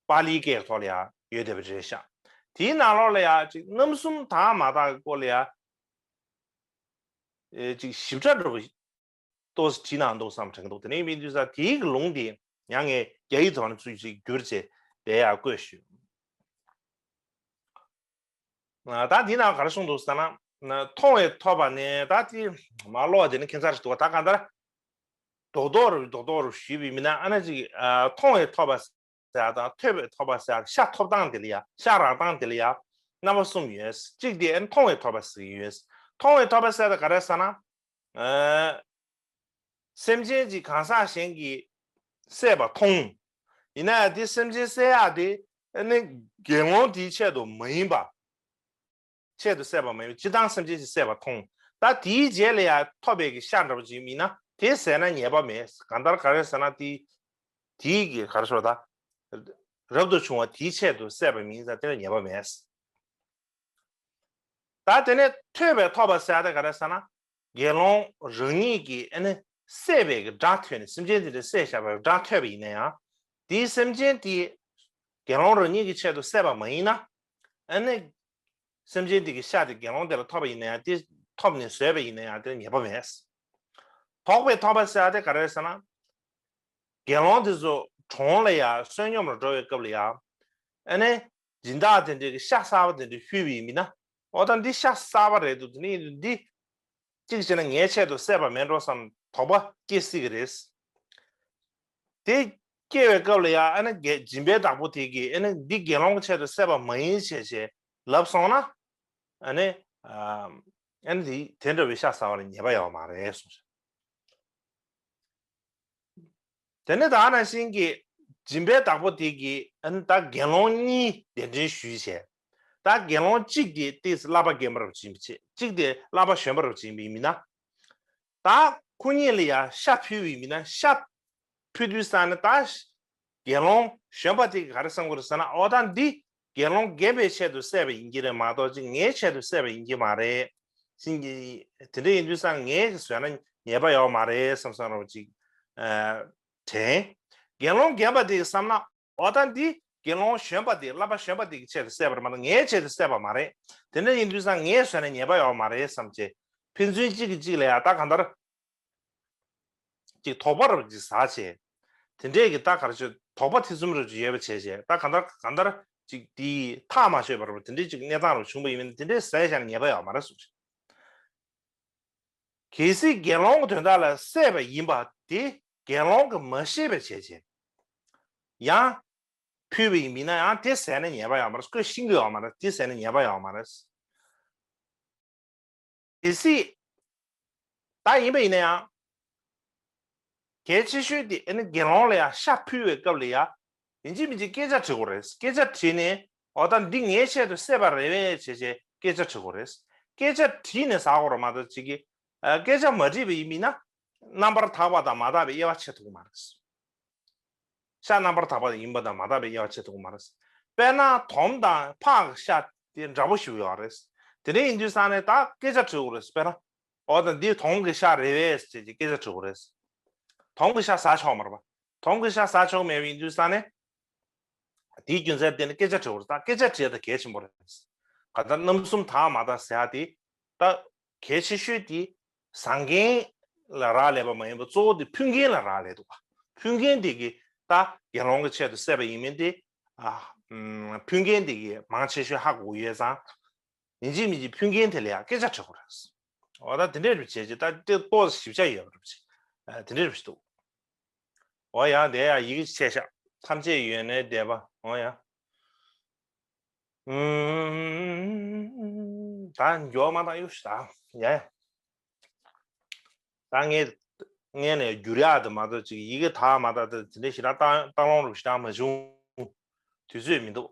པཱ་ལིའི་སྐད་ཐོག་ལ་ཡང་ཡོད་བསྡད་པ་རེད་ཤག་དེའི་ནང་ལོགས་ལ་ཡང་ཅིག་རྣམ་གསུམ་དག་མ་དག་གི་སྐོར་ལ་ཡང་ཨེ་ཅིག་ཞིབ་ཕྲ་འདྲ་པོ་ཏོག་ཙམ་བྲིས་གནང་འདུག་བསམ་དྲན་གྱི་འདུག་དེ་ནས་མི་འདུག་ས་དེའི་གི་ལུང་དེ་ཡང་ངས་རྒྱ་ཡིག་ཐོག་ནས་ཚུར་ཅིག་བསྒྱུར་བྱས་དེ་ཡང་བཀོད་ཞུས། ཨ་ད་འདི་ནང་ག་རེ་གསུངས་འདུག་ཟེར་ན། མཐོང་བས་ཐོབ་པ་ནི་ད་དེ་མ་ཀློག་དེ་ནི་ཁྱད་མཚར་ཞིག་འདུག་བ། ད་གང་ལྟར་རྡོག་རྡོག་རུ་རྡོག་རྡོག་རུ་ཞུས་པའི་མི་སྣ་ཨ་ན་ཅིག་ཨ་མཐོང་བས་ཐོབ་པ་ཟེར་ཡ་དང་ཐོས་པས་ཐོབ་པ་ཟེར་ཡ། ཤ་ཐོབ་སྟངས་དེ་ལ་ཡ། ཤ་རག་སྟངས་དེ་ལ་ཡ་རྣམ་པ་གསུམ་ཡོད། གཅིག་དེ་ཨ་ནི་མཐོང་བས་ཐོབ་པ་ཟེར་གྱི་ཡོད། མཐོང་བས་ཐོབ་པ་ཟེར་ཡ་ད་ག་རེ་ཟེར་ན། ཨ་སེམས་ཅན་གཅིག་གང་ཟག་གཞན་གྱིས་བསད་པ་མཐོང་། ཡིན་ན་ཡང་དེ་སེམས་ཅན་བསད་ཡག་དེ་ཨ་ནི་དགེ་སློང་དེའི་ཆེད་དུ་མ་ཡིན་པ། ཆེད་དུ་བསད་པ་མ་ཡིན་པ་སྤྱིར་བཏང་སེམས་ཅན་གཅིག་བསད་པ་མཐོང་། ད་དེའི་རྗེས་ལ་ཡང་ཐོབ་པའི་གི་ཤ་འདྲ་པོ་ཅིག་ཡིན་ན་དེ་ཟས་ན་ཉེས་པ་མེད། གང་ལྟར་ག་རེ་ཟེར་ན་དེ་དེའི་གི་ག་རེ་ཟེར་ད། རབ་ཏུ་བྱུང་བ་དེའི་ཆེད་དུ་བསད་པ་མིན་ཙང་དེ་ལ་ཉེས་པ་མེད། ད་དེ་ནས་ཐོས་པས་ཐོབ་པ་ཟེར་ཡ་དེ་ག་རེ་ཟེར་ན། དགེ་སློང་རང་ཉིད་ཀྱིས་ཨ་ནི་བསད་པའི་གི་སྒྲ་ཐོས་ནས། སེམས་ཅན་དེ་འདྲ་བསད་བཞག་པའི་སྒྲ་ཐོས་པ་ཡིན་ན་ཡང་། དེའི་སེམས་ཅན་དེ་དགེ་སློང་རང་ཉིད་ཀྱི་ཆེད་དུ་བསད་པ་མ་ཡིན་ན། ཨ་ནི་སེམས་ཅན་དེ་གི་ཤ་དེ་དགེ་སློང་དེ་ལ་ཐོབ་པ་ཡིན་ན་ཡང་། དེ་ཐོབ་ནས་ཟོས་པ་ཡིན་ན་ཡང་དེ་ལ་ཉེས་པ་མེད། དོགས་པས་ཐོབ་པ་ཟེར་ཡ་དེ་ག་རེ་ཟེར་ན། དགེ་སློང་དེ་ཚོ་གྲོང་ལ་ཡ་བསོད་སྙོམས་ལ་འགྲོ་བའི་སྐབས་ལ་ཡ། ཨ་ནི་སྦྱིན་བདག་དེ་འདྲའི་གི་ཤ་གསར་པ་དེ་འདྲ་ཕུལ་བ་ཡིན་ན། འོ་ད་འདི་ཤ་གསར་པ་རེད་འདུག་དེ་ནི་འདི་གཅིག་བྱས་ན་ངའི་ཆེད་དུ་བསད་པ་མེད་འགྲོ་བསམ་དོགས་པ་སྐྱེ་སྲིད་ཀྱི་རེད། དེ་སྐྱེ་བའི་སྐབས་ལ་ཡ། ཨ་ནི་དགེ་སྦྱིན་པའི་བདག་པོ་དེ་གིས་ཨ་ནི་འདི་དགེ་སློང་གི་ཆེད་དུ་བསད་པ་མ་ཡིན་ཞེས་བྱས་ལབ་སོང་ན། ཨ་ནི་ཨ་ཨ་ནི་དེ་དེ་འདྲ་བའི་ཤ་གསར་པ་ལ་ཉེས་པ་ཡོད་མ་རེད་གསུངས། དེ་ནས་ད་ག་ནང་བཞིན་གྱི་སྦྱིན་པའི་བདག་པོ་དེ་གིས་ཨ་ནི་ད་དགེ་སློང་གཉིས་གདན་འདྲེན་ཞུས་བྱས། ད་དགེ་སློང་གཅིག་དེ་ཏོག་ཙམ་བསླབ་པ་རྒན་པ་རུ་ཕྱིན་པ་བྱས། གཅིག་དེ་བསླབ་པ་གཞོན་པ་རུ་ཕྱིན་པ་ཡིན་ན། ད་ཁོ་གཉིས་ལ་ཡ་ཤ་ཕུལ་བ་ཡིན་ན། ཤ་ཕུལ་དུས་ཙང་ནས་ད་དགེ་སློང་གཞོན་པ་དེ་གིས་ག་རེ་བསམ་གྱི་རེད་ཟེར་ན། འོ་ད་འདི་དགེ་སློང་རྒན་པའི་ཆེད་དུ་བསད་པ་ཡིན་གྱི་རེད་མ་གཏོགས་ཅིག་ངའི་ཆེད་དུ་བསད་པ་ཡིན་གྱི་མ་རེད། ཤིང་གི་དེ་འདྲ་ཡིན་དུས་ཙང་ངས་ཟོས་ན་ཉེས་པ་ཡོད་མ་རེད་བསམ་བསམ་རོགས་ཅིག་ཨ་དྲན། དགེ་སློང་རྒན་པ་དེས་བསམ་ན། འོ་ད་འདི་དགེ་སློང་གཞོན་པ་དེ། བསླབ་པ་གཞོན་པ་དེ་གི་ཆེད་དུ་བསད་པ་རེད་མ་གཏོགས་ངའི་ཆེད་དུ་བསད་པ་མ་རེད། དེ་འདྲ་ཡིན་དུས་ཙང་ངས་ཟོས་ན་ཉེས་པ་ཡོད་མ་རེད་བསམ་བྱས། ཕན་ཚུན་གཅིག་གིས་གཅིག་ལ་ཡ་ད་གང་ལྟར་ཅིག་དོགས་པ་རུ་ཅིག་ཟ་བྱས། དེ་འདྲས་ཀྱི་ད་ག་རེ་ཟེར། དོགས་པ་ཐེ་ཚོམ་རུ་ཅིག་ཡོད་པ་བྱས་བྱས། ད་གང་ལྟར་གང་ལྟར་ཅིག་དེ་ཐག་མ་ཆོད་པ་རུ་དེ་འདྲས་ཅིག་གནས་སྟངས་རུ་བྱུང་བ་ཡིན་ན། དེ་འདྲས་ཟས་བཞག་ན་ཉེས་པ་ཡོད་མ་རེད་གསུངས། གལ་སྲིད་དགེ་སློང་གི་དོན་དག་ལ་བསད་པ་ཡིན་པ་དེ་དགེ་སློང་གིས་མ་ཤེས་པ་བྱས་བྱས། ཡང་ཕུལ་བ་ཡིན་ན་ཡང་དེ་ཟས་ན་ཉེས་པ་ཡོད་མ་རེད། ཁོས་ཤེས་ཀྱི་ཡོད་མ་རེད། དེ་ཟས་ན་ཉེས་པ་ཡོད་མ་རེད། གལ་སྲིད་ད་ཡིན་པ་ཡིན་ན་ཡང་། གལ་ཆེ་ཤོས་དེ་ཨ་ནི་དགེ་སློང་ལ་ཡང་ཤ་ཕུལ་བའི་སྐབས་ལ་ཡང་ཡིན་གཅིག་མིན་གཅིག་སྐད་ཆ་དྲི་དགོས་རེད། སྐད་ཆ་དྲིས་ནས། འོ་ད་འདི་ངའི་ཆེད་དུ་བསད་པ་རེད་པས་བྱས་བྱས་སྐད་ཆ་དྲི་དགོས་རེད། སྐད་ཆ་དྲིས་ནས་ཟ་དགོས་རེད་མ་གཏོགས་ཅིག་གིས་ཨ་སྐད་ཆ་མ་དྲིས་པ་ཡིན་ན་རྣམ་པར་དག་པ་དང་མ་དག་པའི་དབྱེ་བ་ཕྱེ་ཐུབ་ཀྱི་མ་རེད། ཤ་རྣམ་པར་དག་པ་ཡིན་པ་དང་མ་དག་པའི་དབྱེ་བ་ཕྱེ་ཐུབ་ཀྱི་མ་རེད། དཔེར་ན་དོམ་དང་ཕག་གི་ཤ་དེ་འདྲ་པོ་ཞིག་ཡོད་རེད། དེ་འདྲ་ཡིན་དུས་ཙང་ནས་ད་སྐད་ཆ་དྲི་དགོས་རེད། དཔེར་ན། འོ་ད་འདི་དོམ་གྱི་ཤ་རེད་པས་ཟེར་གྱི་སྐད་ཆ་དྲི་དགོས་རེད། དོམ་གྱི་ཤ་ཟ་ཆོག་མ་རེད་པ། དོམ་གྱི་ཤ་ཟ་ཆོག་མེད་པ་ཡིན་དུས་ཙང་ནས། དེའི་རྒྱུ་མཚན་དེ་ནི་སྐད་ཆ་དྲི་དགོས་རེད། ད་སྐད་ཆ་དྲི་ཡ་ད་གལ་ཆེན་པོ་རེད། གང་ལྟར་རྣམ་གསུམ་དག་མ་དག་ཟེར་ཡ་དེ། ད་གལ་ཆེ་ཤོས་དེ་བཟང་མཁན་ལ་རག་ལས་པ་མ་ཡིན་པ། གཙོ་བོ་དེ་ཕུལ་མཁན་ལ་རག་ལས་འདུག་པ། ཕུལ་མཁན་དེ་གིས་ད་དགེ་སློང་གི་ཆེད་དུ་བསད་པ་ཡིན་མིན་དེ། ཨ་ཨམ་ཕུལ་མཁན་དེ་གིས་མང་ཆེ་ཤོས་ཧ་གོ་ཡོད་ཙང་། ཡིན་གཅིག་མིན་གཅིག་ཕུལ་མཁན་དེ་ལ་ཡང་སྐད་ཆ་དྲི་དགོས་རེད། འོ་ད་དེ་འདྲས་རུ་བྱས་ཀྱི་ད་དེ་ཏོག་ཞིབ་ཆ་ཡོད་རུ་བྱས། ཨ་དེ་འདྲས་རུ་བྱས་འདུག་འོ་ཡ། དེ་ཡ་ཡི་གེ་ཆེ་ཤག་ཐམས་ཅད་ཡོན་ནའི་བཟླས་པ། འོ་ཡ། ཨུམ། ད་མགྱོགས་མ་བཏང་གཡུག་ཞིག་ད། ཡ་ཡ། ད་ངས་ངས་ནས་བསྒྱུར་ཡག་དེ་མ་གཏོགས་ཅིག་ཡི་གེ་དག་མ་དག་དེ་དེ་འདྲ་ཞེ་དྲག་བཏང་བཏང་ལོང་རུ་ཞེ་དྲག་མ་བྱུང་། དུས་ཚོད་མི་འདུག་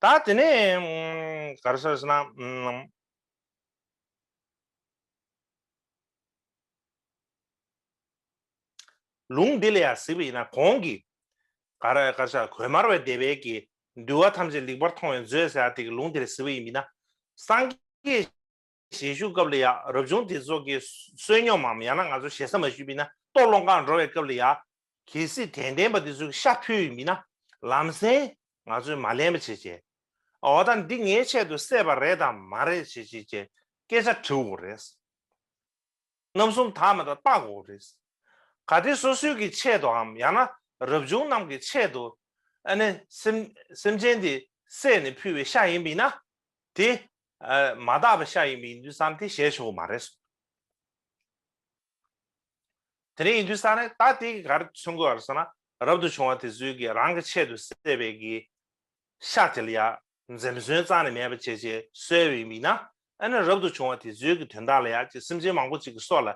ད་དེ་ནས་ག་རེ་ཟེར་ཟེར་ན། ལུང་འདི་ལ་ཡང་གཟིགས་པ་ཡིན་ན། གོང་གི་ག་རེ་ག་རེ་ཟེར། གོས་དམར་བས་བདེ་བའི་གི། འདུལ་བ་ཐམས་ཅད་ལེགས་པར་མཐོང་བའི་མཛོད་ཟེར་ཡག་དེ་གི་ལུང་དེ་ལ་གཟིགས་པ་ཡིན་ན། སངས་རྒྱས་ཞལ་བཞུགས་སྐབས་ལ་ཡང་རབ་བྱུང་དེ་ཚོ་གི་བསོད་སྙོམས་མམ་ཡང་ན་ང་ཚོ་ཞེ་ས་མ་ཞུས་པ་ཡིན་ན་ལྟོ་སློང་གར་འགྲོ་བའི་སྐབས་ལ་ཡང་། གལ་སྲིད་དད་ལྡན་པ་དེ་ཚོས་ཤ་ཕུལ་ཡོད་མིན་ན། ལམ་སེང་ང་ཚོས་མ་ལེན་པ་བྱེད་བྱས། འོ་ད་འདི་ངའི་ཆེད་དུ་བསད་པ་རེད་དམ་མ་རེད་བྱེད་བྱེད་བྱས་སྐད་ཆ་དྲི་དགོས་རེད། རྣམ་གསུམ་དག་མ་དག་བརྟག་དགོས་རེད། གལ་ཏེ་སོ་སོའི་གི་ཆེད་དུའམ་ཡང་ན་རབ་བྱུང་རྣམས་ཀྱི་ཆེད་དུ་ཨ་ནི་སེམས་སེམས་ཅན་དེ་བསད་ནས་ཕུལ་བའི་ཤ་ཡིན་པ་ཡིན་ན། དེ་ཨ་མ་དག་པའི་ཤ་ཡིན་པ་ཡིན་དུས་ཙང་དེ་བཞེས་ཆོག་གི་མ་རེད་གསུངས། དེ་འདྲ་ཡིན་དུས་ཙང་ནས་ད་དེ་ག་རེ་མཚོན་དགོས་པ་རེད་ཟེར་ན། རབ་ཏུ་བྱུང་བ་དེ་ཚོའི་གི་རང་གི་ཆེད་དུ་བསད་པའི་གི་ཤ་དེ་ལ་ཡང་འཛེམ་ཟོན་རྩ་ནས་མེད་པ་བྱས་བྱས་གསོལ་བ་ཡིན་ན། ཨ་ནི་རབ་ཏུ་བྱུང་བ་དེ་ཚོའི་གི་དོན་དག་ལ་ཡང་ཅིག་སེམས་ཅན་མང་པོ་ཅིག་གི་སྲོག་ལ་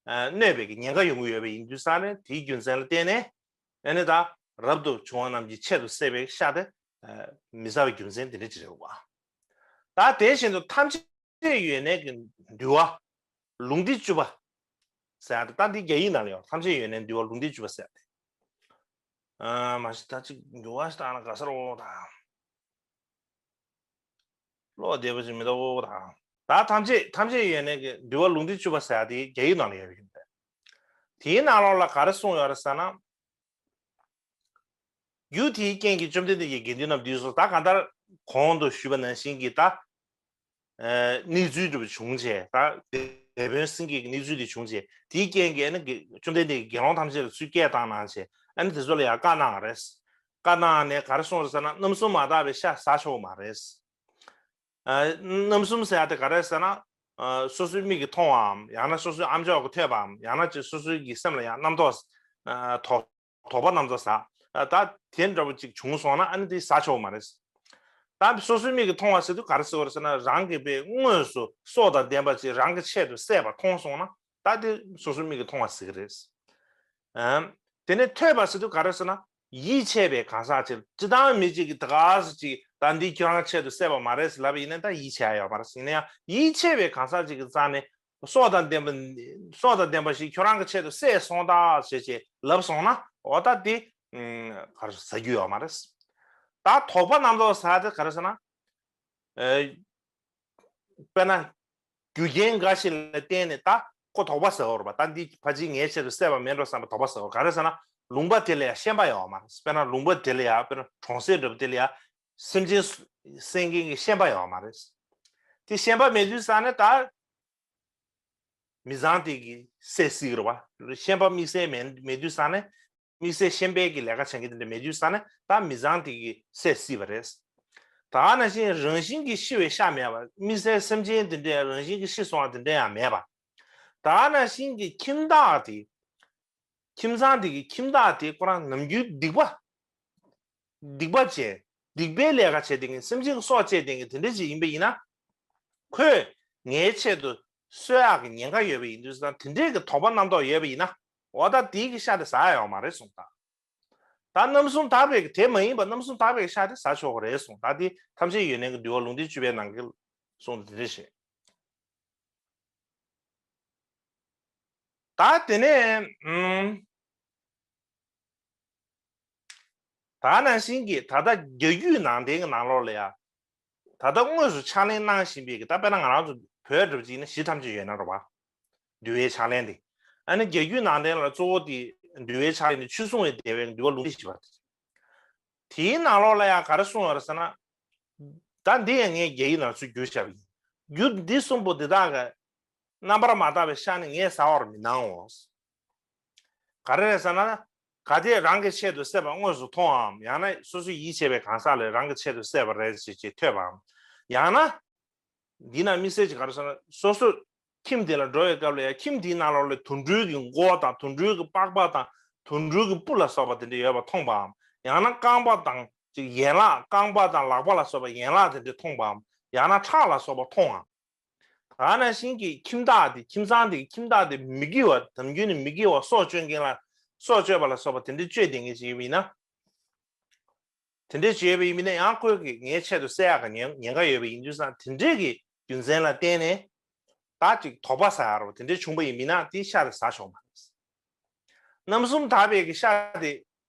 ཨ་གནོད་པའི་གི་ཉེན་ཁ་ཡོང་གི་ཡོད་པ་ཡིན་དུས་ཙང་ནས། དེའི་རྒྱུ་མཚན་ལ་བརྟེན་ནས་ཨ་ནི་ད་རབ་ཏུ་བྱུང་བ་རྣམས་ཀྱི་ཆེད་དུ་བསད་པའི་ཤ་དེ་ཨ་མི་ཟ་བའི་རྒྱུ་མཚན་དེ་འདྲ་ཅིག་རེད་པ། ད་དེ་བཞིན་དུ་ཐམས་ཅད་ཡོན་གནས་ཀྱི་འདུལ་བ་ལུང་སྡེ་བཅུ་པ་ཟེར་ཡ་དེ། ད་འདི་རྒྱ་ཡིག་ནང་ལ་ཡོད། ཐམས་ཅད་ཡོན་གནས་འདུལ་བ་ལུང་སྡེ་བཅུ་པ་ཟེར་ཡ་དེ། མ་གཞི་ད་ཅིག་འགྱུར་བ་ཞིག་བཏང་ན་དགའ་ས་རེད་ད། བློ་བདེ་པོ་ཅིག་མི་འདུག་ད། ད་ཐམས་ཅད་ཐམས་ཅད་ཡོད་ནས་ཀྱི་འདུལ་བ་ལུང་སྡེ་བཅུ་པ་ཟེར་ཡ་དེ་རྒྱ་ཡིག་ནང་ལ་ཡོད་པ་ཡིན་པས། དེའི་ནང་ལོགས་ལ་ག་རེ་གསུངས་ཡོད་རེད་ཟེར་ན། རྒྱུ་དེའི་རྐྱེན་གྱིས་བཅོམ་ལྡན་འདས་ཀྱིས་དགེ་འདུན་རྣམས་འདུལ་སོང་། ད་གང་ལྟར་གོང་དུ་ཞུས་པ་ནང་བཞིན་གྱི་ད། གནས་ཚུལ་འདྲ་བ་བྱུང་བྱས་ད་དེད་དཔོན་སེང་གེ་གི་གནས་ཚུལ་དེ་བྱུང་བྱས་དེའི་རྐྱེན་གྱིས་ཨ་ནི་བཅོམ་ལྡན་འདས་ཀྱིས་དགེ་སློང་ཐམས་ཅད་ལ་ཚུར་སྐད་བཏང་གནང་བྱས་ཨ་ནི་དེ་ཚོ་ལ་ཡང་བཀའ་གནང་བ་རེད། བཀའ་གནང་ནས་ག་རེ་གསུངས་རེད་ཟེར་ན་རྣམ་གསུམ་མ་དག་པའི་ཤ་ཟ་ཆོག་མ་རེད། རྣམ་གསུམ་ཟེར་ཡ་དེ་ག་རེ་ཟེར་ན། སོ་སོའི་མིག་གིས་མཐོང་བའམ་ཡང་ན་སོ་སོའི་ཨམ་ཅོག་གིས་ཐོས་པའམ་ཡང་ན་ཅིག་སོ་སོའི་གི་སེམས་ལ་ཡང་རྣམ་རྟོག་དོགས་དོགས་པ་རྣམ་རྟོག་ཟ། ད་དེ་འདྲ་བོ་ཅིག་བྱུང་སོང་ན་ཨ་ནི་དེ་ཟ་ཆོག་མ་རེད། ད་སོ་སོའི་མིག་གིས་མཐོང་བ་ཟེར་དུས་ག་རེ་ཟེར་བ་རེད་ཟེར་ན་རང་གི་པའི་དངོས་སུ་སྲོག་དང་ལྡན་པ་ཅིག་རང་གི་ཆེད་དུ་བསད་པ་མཐོང་སོང་ན་ད་དེ་སོ་སོའི་མིག་གིས་མཐོང་བ་ཟེར་གི་རེད། དེ་ནས་ཐོས་པ་ཟེར་དུས་ག་རེ་ཟེར་ན་ཡིད་ཆེས་པའི་གང་ཟག་ཅིག་སྤྱིར་བཏང་མི་གཅིག་གིས་ད་ག་ཟེ་ཅིག་ད་འདི་ཁྱོད་རང་ཆེད་དུ་བསད་པ་མ་རེད་ཟེར་ལབ་པ་ཡིན་ན་ད་ཡིད་ཆེས་ཡ་ཡོད་མ་རེད། ཡིན་ན་ཡང་ཡིད་ཆེས་པའི་གང་ཟག་ཅིག་གི་རྩ་ནས་སྲོག་དང་ལྡན་པ་སྲོག་དང་ལྡན་པ་ཞིག་ཁྱོད་རང་གི་ཆེད་དུ་བསད་སོང་ད་ཟེར་ཅེས་ལབ་སོང་ན་འོ་ད་དེ་ག་རེ་ཟ་རྒྱུ་ཡོད་མ་རེད། ད་དོགས་པ་རྣམ་རྟོག་ཟ་དེ་ག་རེ་ཟེར་ན། དཔེར་ན། རྒྱུ་རྐྱེན་འགའ་ཞིག་ལ་བརྟེན་ནས་ད་ཁོ་དོགས་པ་ཟ་འོར་བ་ད་འདི་ཕ་ཅིག་ངའི་ཆེད་དུ་བསད་པ་མེད་འགྲོ་བསམ་པ་དོགས་པ་ཟ་འོར་ག་རེ་ཟེར་ན་ལུང་པ་དེ་ལ་ཡང་ཤན་པ་ཡོད་མ་རེད། དཔེར་ན་ལུང་པ་དེ་ལ་ཡང་དཔེར་ན་གྲོང་གསེབ་འདྲ་པོ་དེ་ལ་ཡང་སེམས་ཅན་བསད་མཁན་གྱི་ཤན་པ་ཡོད་མ་རེད། དེ་ཤན་པ་མེད་དུས་ཙང་ནས་ད་མི་ཚང་དེ་གི་བསད་སྲིད་རེད་བ། ཤན་པ་དམིགས་བསལ་མེད་མེད་དུས་ཙང་ནས། དམིགས་བསལ་ཤན་པའི་གི་ལས་ཀ་བྱེད་མཁན་དེ་འདྲ་མེད་དུས་ཙང་ནས་ད་མི་ཚང་དེ་གི་བསད་སྲིད་པ་རེད། ད་ནང་བཞིན་རང་བཞིན་གྱིས་ཤི་བའི་ཤ་མེད་པ་དམིགས་བསལ་སེམས་ཅན་དེ་འདྲའི་རང་བཞིན་གྱིས་ཤི་སོང་བ་དེ་འདྲ་ཡང་མེད་པ། ད་ནང་བཞིན་གྱི་ཁྱིམ་བདག་དེ། ཁྱིམ་ཚང་དེ་གི་ཁྱིམ་བདག་དེ་ཁོ་རང་ནམ་རྒྱུན་སྡིག་པ། སྡིག་པ་བྱས། སྡིག་པའི་ལས་ཀ་བྱས་དེ་གི་སེམས་ཅན་གི་སྲོག་བཅད་དེ་གི་དེ་འདྲ་ཅིག་ཡིན་པ་ཡིན་ན། ཁོས་ངའི་ཆེད་དུ་གསོད་ཡག་གི་ཉེན་ཁ་ཡོད་པ་ཡིན་དུས་ཙང་དེ་འདྲའི་གི་དོགས་པ་རྣམ་རྟོག་ཡོད་པ་ཡིན་ན། འོ་ད་དེའི་གི་ཤ་དེ་ཟ་ཡ་ཡོད་མ་རེད་གསུངས་ད། ད་རྣམ་གསུམ་དག་པའི་གི་དེ་མ་ཡིན་པ་རྣམ་གསུམ་དག་པའི་གི་ཤ་དེ་ཟ་ཆོག་གི་རེད་གསུངས་ད་དེ་ཐམས་ཅད་ཡོད་ནས་གི་འདུལ་བ་ལུང་སྡེ་བཅུ་པའི་ནང་གི་གསུངས་དེ་འདྲ་བཤད། ད་དེ་ནས་ཨུམ། ད་ནང་བཞིན་གྱི་ད་ལྟ་རྒྱ་རྒྱུད་ནང་བསྟན་གྱི་ནང་ལོགས་ལ་ཡ། ད་ལྟ་དངོས་སུ་ཕྱག་ལེན་གནང་བཞིན་པའི་གི་ད་དཔེར་ན་ང་རང་ཚོ་བོད་འདྲ་པོ་ཅིག་ཡིན་ན་གཞི་ཐམས་ཅད་ཡོད་ན་རེད་བ། འདུལ་བའི་ཕྱག་ལེན་དེ། ཨ་ནི་རྒྱ་རྒྱུད་ནང་བསྟན་ལ་གཙོ་བོ་དེ་འདུལ་བའི་ཕྱག་ལེན་དེ་ཆོས་སྲུང་བའི་བདེ་བའི་འདུལ་བ་ལུང་སྡེ་བཞི་པ་དེ། དེའི་ནང་ལོགས་ལ་ཡང་ག་རེ་གསུངས་ཡོད་རེད་ཟེར་ན། ད་འདི་ཡང་ངས་རྒྱ་ཡིག་ནང་ཚུར་བསྒྱུར་བཞག་པ་ཡིན། རྒྱུ་འདི་གསུམ་པོ་འདི་དག་གི་རྣམ་པར་མ་དག་པའི་ཤ་ནི་ངས་ཟ་བར་མི་གནང་ངོ་། ག་རེ་རེད་ཟེར་ན། གལ་ཏེ་རང་གི་ཆེད་དུ་བསད་པ་དངོས་སུ་མཐོང་བའམ་ཡང་ན་སོ་སོའི་ཡིད་ཆེས་པའི་གང་ཟག་ལས་རང་གི་ཆེད་དུ་བསད་པ་རེད་ཅེས་ཅེས་ཐོས་པའམ། ཡང་ན། འདི་ན་དམིགས་བསལ་གྱི་ག་རེ་ཟེར་ན་སོ་སོ་ཁྱིམ་དེ་ལ་འགྲོ་བའི་སྐབས་ལ་ཡང་ཁྱིམ་དེའི་ནང་ལོགས་ལ་དུད་འགྲོའི་གི་མགོ་དང་དུད་འགྲོའི་གི་པགས་པ་དང་དུད་འགྲོའི་གི་སྤུ་ལ་སོགས་པ་དེ་འདྲ་ཡོད་པ་མཐོང་པའམ་ཡང་ན་རྐང་པ་དང་ཅིག་ཡན་ལག་རྐང་པ་དང་ལག་པ་ལ་སོགས་པ་ཡན་ལག་དེ་འདྲ་མཐོང་པའམ་ཡང་ན་ཁྲག་ལ་སོགས་པ་མཐོང་བའམ། ད་ནང་བཞིན་གྱི་ཁྱིམ་བདག་དེ་ཁྱིམ་ཚང་དེ་ཁྱིམ་བདག་དེ་མི་དགེ་བ་དམ་རྒྱུན་ནས་མི་དགེ་བ་སྲོག་གཅོད་མཁན་ལ་སྲོག་གཅོད་པ་ལ་སོགས་པ་དེ་འདྲ་གཅོད་བསྡད་མཁན་ཞིག་ཡིན་ན། དེ་འདྲའི་བྱས་པ་ཡིན་མིན་ན་ཡང་ཁོས་ཀྱིས་ངའི་ཆེད་དུ་བསད་ཡག་གི་ཉེན་ཉེན་ཁ་ཡོད་པ་ཡིན་དུས་ཙང་དེ་འདྲའི་གི་རྒྱུ་མཚན་ལ་བརྟེན་ནས་ད་ཅིག་དོགས་པ་ཟ་ཡག་རོ་དེ་འདྲའི་བྱུང་པ་ཡིན་མིན་ན་དེ་ཤ་དེ་ཟ་ཆོག་མ་རེད། རྣམ་གསུམ་དག་པའི་གི་ཤ་དེ་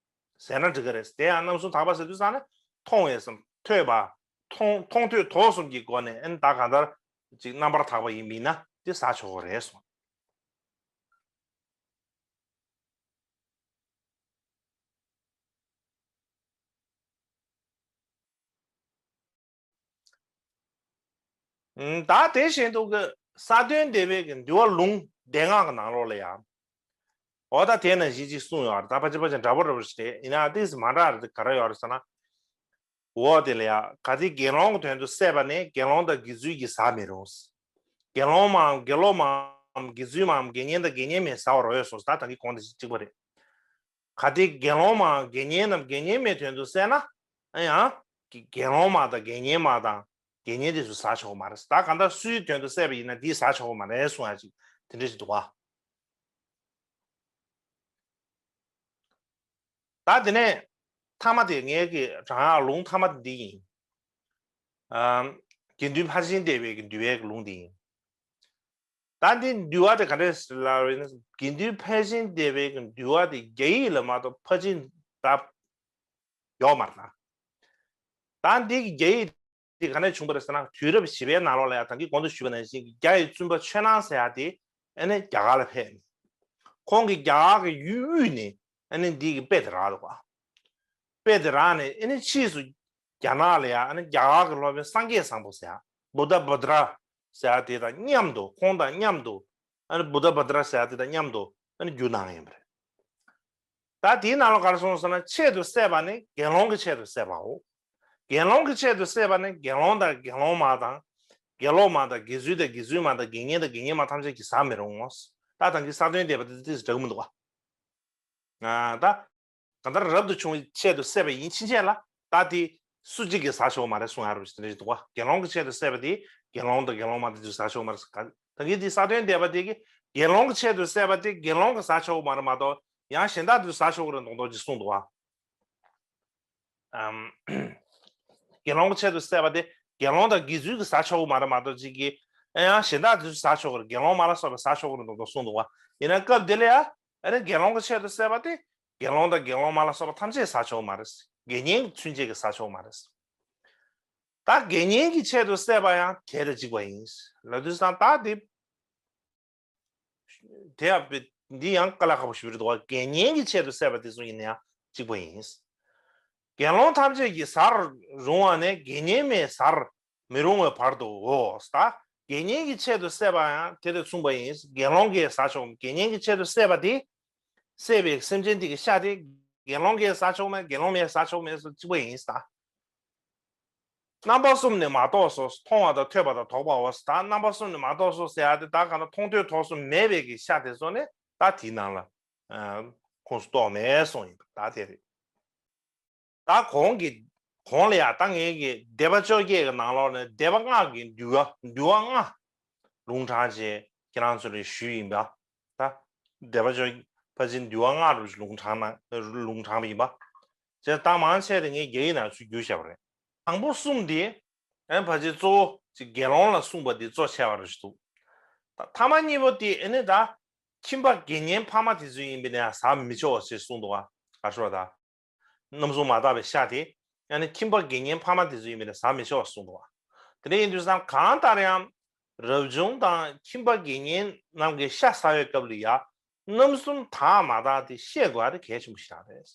ཟས་ན་འགྲིག་གི་རེད། དེ་ཡང་རྣམ་གསུམ་དག་པ་ཟེར་དུས་ཙང་ནི་མཐོང་བའི་སེམས་ཐོས་པ་མཐོང་མཐོང་ཐོས་དོགས་གསུམ་གྱི་སྒོ་ནས་ཨན་ད་གང་ལྟར་ཅིག་རྣམ་པར་དག་པ་ཡིན་མིན་ན་དེ་ཟ་ཆོག་གི་རེད་གསུངས། ད་དེ་བཞིན་དུ་གི་ས་བདུན་སྡེ་པའི་གི་འདུལ་བ་ལུང་སྡེ་ལྔ་གི་ནང་ལོགས་ལ་ཡང་། འོ་ད་དེ་ནང་བཞིན་ཅིག་གསུངས་ཡོད་རེད། ད་ཕལ་ཆེར་ཕལ་ཆེར་འདྲ་པོ་འདྲ་པོ་ཞིག་རེད། ཡིན་ན་ཏིས་མ་འདྲ་རེད་ག་རེ་ཡོད་རེད་ཟེར་ན། འོ་དེ་ལ་ཡང་གལ་ཏེ་དགེ་སློང་གི་དོན་དུ་བསད་པ་ནི་དགེ་སློང་དང་དགེ་ཚུལ་གྱིས་ཟ་མི་རུང་། དགེ་སློང་མའམ་དགེ་སློང་མའམ་དགེ་ཚུལ་མའམ་དགེ་བསྙེན་དང་དགེ་བསྙེན་མས་ཟ་བར་འོས་སོ། ད་ད་གི་གོང་དེ་གཅིག་པ་རེད། གལ་ཏེ་དགེ་སློང་མའམ་དགེ་བསྙེན་ནམ་དགེ་བསྙེན་མའི་དོན་དུ་བསད་ན་ཨ་ཡང་དགེ་སློང་མ་དང་དགེ་བསྙེན་མ་དང་དགེ་བསྙེན་དེ་ཚོ་ཟ་ཆོག་མ་རེད། ད་གང་ལྟར་སུའི་དོན་དུ་བསད་པ་ཡིན་ན་དེས་ཟ་ཆོག་མ་རེད་གསུང་ཡ་ཅིག་དེ་འདྲ་ཞིག་འདུག་བ། ད་དེ་ནས་ཐ་མ་དེ་ངའི་གི་དྲང་ཡག་ལུང་ཐ་མ་དེ་འདི་ཡིན། ཨམ། དགེ་འདུན་ཕར་ཕྱིན་བདེ་བའི་གི་འདུལ་བའི་གི་ལུང་དེ་ཡིན། ད་འདི་འདུལ་བ་དེ་ག་འདྲས་ལབ་ན་དགེ་འདུན་ཕར་ཕྱིན་བདེ་བའི་གི་འདུལ་བ་དེ་རྒྱ་ཡིག་ལ་མ་གཏོགས་ཕར་ཕྱིན་ད་ ཡོད་མ་རེད་ད། ད་འདི་གི་རྒྱ་ཡིག་དེ་ག་ནས་བྱུང་བ་རེད་ཟེར་ན། དུས་རབས་བཞི་པའི་ནང་ལོགས་ལ་ཡང་ད་གིན་གོང་དུ་ཞུས་པ་ནང་བཞིན་རྒྱ་ཡི་བཙུན་པ་ཆོས་སྣང་ཟེར་ཡ་དེ་ཨ་ནི་རྒྱ་གར་ལ་ཕེབས་ནས། ཁོང་གིས་རྒྱ་གར་གྱི་ཡུལ་དབུས་ནས་ཨ་ནི་འདི་གི་དཔེ་དེ་རག་འདུག་ག་དཔེ་དེ་རག་ནས་ཨ་ནི་ཕྱིས་སུ་རྒྱ་ནག་ལ་ཡང་ཨ་ནི་རྒྱ་གར་གྱི་སློབ་དཔོན་སངས་རྒྱས་བཟང་པོ་ཟེར་ཡ། བུདྡྷ་བྷ་དྲ་ཟེར་ཡ་དེ་དང་མཉམ་དུ། ཁོང་དང་མཉམ་དུ། ཨ་ནི་བུདྡྷ་བྷ་དྲ་ཟེར་ཡ་དེ་དང་མཉམ་དུ་ཨ་ནི་བསྒྱུར་གནང་ཡིན་པ་རེད། ད་དེའི་ནང་ལ་ག་རེ་གསུངས་ཟེར་ན། ཆེད་དུ་བསད་པ་ནི་དགེ་སློང་གི་ཆེད་དུ་བསད་པའོ། དགེ་སློང་གི་ཆེད་དུ་བསད་པ་ནི་དགེ་སློང་དང་དགེ་སློང་མ་དང་། དགེ་སློང་མ་དང་། དགེ་ཚུལ་དང་དགེ་ཚུལ་མ་དང་། དགེ་བསྙེན་དང་དགེ་བསྙེན་མ་ཐམས་ཅད་ཀྱིས་ཟ་མི་རུང་ངོ་། ད་ད་གིན་ས་བོན་འདེབས་པ་དེ་ཏོག་ཙམ་འདྲ་གི་མི་འདུག་ག་ཨ། ད་གང་ལྟར་རབ་ཏུ་བྱུང་བའི་ཆེད་དུ་བསད་པ་ཡིན་ཕྱིན་ཆད་ལ། ད་དེ་སུ་གཅིག་གིས་ཟ་ཆོག་མ་རེད་གསུང་ཡ་རུ་དེ་འདྲ་ཞིག་འདུག་ག་དགེ་སློང་གི་ཆེད་དུ་བསད་པ་དེ་དགེ་སློང་དང་དགེ་སློང་མ་དེ་ཚོས་ཟ་ཆོག་མ་རེད་ཟེར། ད་གིན་དེ་ས་བོན་འདེབས་པ་དེ་གིས་དགེ་སློང་གི་ཆེད་དུ་བསད་པ་དེ་དགེ་སློང་གིས་ཟ་ཆོག་མ་རེད་མ་གཏོགས། ཡང་གཞན་དག་དེ་ཚོས་ཟ་ཆོག་གི་རེད་མདོག་མདོག་ཅིག་གསུངས་འདུག་ག་ཨམ། དགེ་སློང་གི་ཆེད་དུ་བསད་པ་དེ་དགེ་སློང་དང་དགེ་ཚུལ་གྱིས་ཟ་ཆོག་གི་མ་རེད་མ་གཏོགས། གཅིག་གིས་ཡང་གཞན་དག་དེ་ཚོས་ཟ་ཆོག་གི་རེད། དགེ་སློང་མ་ལ་སོགས་པས་ཟ་ཆོག་གི་རེད་མདོག་མདོག་གསུངས་འདུག་ག་ཡིན་ན་སྐབས་འདི་ལ་ཡང་ཨ་ནི་དགེ་སློང་གི་ཆེད་དུ་བསད་པ་དེ་དགེ་སློང་དང་དགེ་སློང་མ་ལ་སོགས་པ་ཐམས་ཅད་ཟ་ཆོག་གི་མ་རེད། དགེ་བསྙེན་ཚུན་ཆད་ཀྱིས་ཟ་ཆོག་གི་མ་རེད། ད་དགེ་བསྙེན་གྱི་ཆེད་དུ་བསད་པ་ཡང་དེ་དང་གཅིག་པ་ཡིན། ལབ་དུས་ཙང་ད་དེ། དེ་ཡང་དཔེ་འདི་ཡང་དཀའ་ལས་ཁག་པོ་ཞིག་རེད་འདུག་ག་དགེ་བསྙེན་གྱི་ཆེད་དུ་བསད་པ་དེ་ཚོ་ཡིན་ན་ཡང་གཅིག་པ་ཡིན། དགེ་སློང་ཐམས་ཅད་ཀྱིས་ཟར་རུང་བ་ནས་དགེ་བསྙེན་མས་ཟར་མི་རུང་བའི་བར་དུའོ། ད་དགེ་བསྙེན་གྱི་ཆེད་དུ་བསད་པ་ཡང་དེ་དང་མཚུངས་པ་ཡིན། དགེ་སློང་གིས་ཟ་ཆོག་དགེ་བསྙེན་གྱི་ཆེད་དུ་བསད་པ་དེ། བསད་པའི་སེམས་ཅན་དེ་གི་ཤ་དེ་དགེ་སློང་གིས་ཟ་ཆོག་མེད། དགེ་སློང་མས་ཟ་ཆོག་མེད་སོགས་གཅིག་པ་ཡིན་ད། རྣམ་པ་གསུམ་ནི་མ་གཏོགས་སོ། མཐོང་བ་དང་ཐོས་པ་དང་དོགས་པའོ། ད་རྣམ་པ་གསུམ་ནི་མ་གཏོགས་སོ་ཟེར་ཡ་དེ་ད་གང་ལྟར་མཐོང་ཐོས་དོགས་གསུམ་མེད་པའི་གི་ཤ་དེ་ཚོ་ནི་ད་དེའི་ནང་ལ་ཨ་ཁོངས་སུ་གཏོགས་མེད་གསུངས་ཡིན་པ་ད་དེ་རེད། ད་གོང་གི་གོང་ལ་ཡ་ད་ངས་ཀྱི་སྡེ་པ་བཅོ་བརྒྱད་ཀྱི་ནང་ལོགས་ནས་སྡེ་པ་ལྔ་གི་འདུལ་བ་འདུལ་བ་ལྔ་ལུང་དྲངས་བྱས་ཁྱེད་རང་ཚོ་ལ་ཞུས་ཡིན་པ། ད་སྡེ་པ་བཅོ་ཕལ་ཆེར་འདུལ་བ་ལྔ་རུ་ལུང་དྲངས་ན་ལུང་དྲངས་པ་ཡིན་པ། བྱས་ཙང་མང་ཆེ་དེ་ངས་རྒྱ་ཡིག་ནང་ཚུར་བསྒྱུར་བཞག་པ་རེད། དང་པོ་གསུམ་དེ་ཨ་ནི་ཕལ་ཆེར་གཙོ་བོ་ཅིག་དགེ་སློང་ལ་གསུངས་པ་དེ་གཙོ་ཆེ་བ་རུ་ཞིག་འདུག་ད་ཐ་མ་གཉིས་པོ་དེ་ཨ་ནི་ད་ཁྱིམ་པ་དགེ་བསྙེན་ཕ་མ་དེ་ཚོ་ཡིན་པས་ན་ཟ་མི་ཆོག་ཅེས་གསུངས་འདུག་ག་ག་རེ་ཟེར་བ་ད། རྣམ་གསུམ་མ་དག་པའི་ཤ་དེ་ཡང་ན་ཁྱིམ་པ་དགེ་བསྙེན་ཕ་མ་དེ་ཚོ་ཡིན་པས་ན་ཟ་མི་ཆོག་གསུངས་འདུག་ག་དེ་འདྲ་ཡིན་དུས་ཙང་གང་ལྟར་ཡང་རབ་བྱུང་དང་ཁྱིམ་པ་དགེ་བསྙེན་རྣམས་ཀྱིས་ཤ་ཟ་བའི་སྐབས་ལ་ཡ་རྣམ་གསུམ་དག་མ་དག་དེ་ཤེས་དགོས་པ་དེ་གལ་ཆེན་པོ་ཞིག་རང་རེད།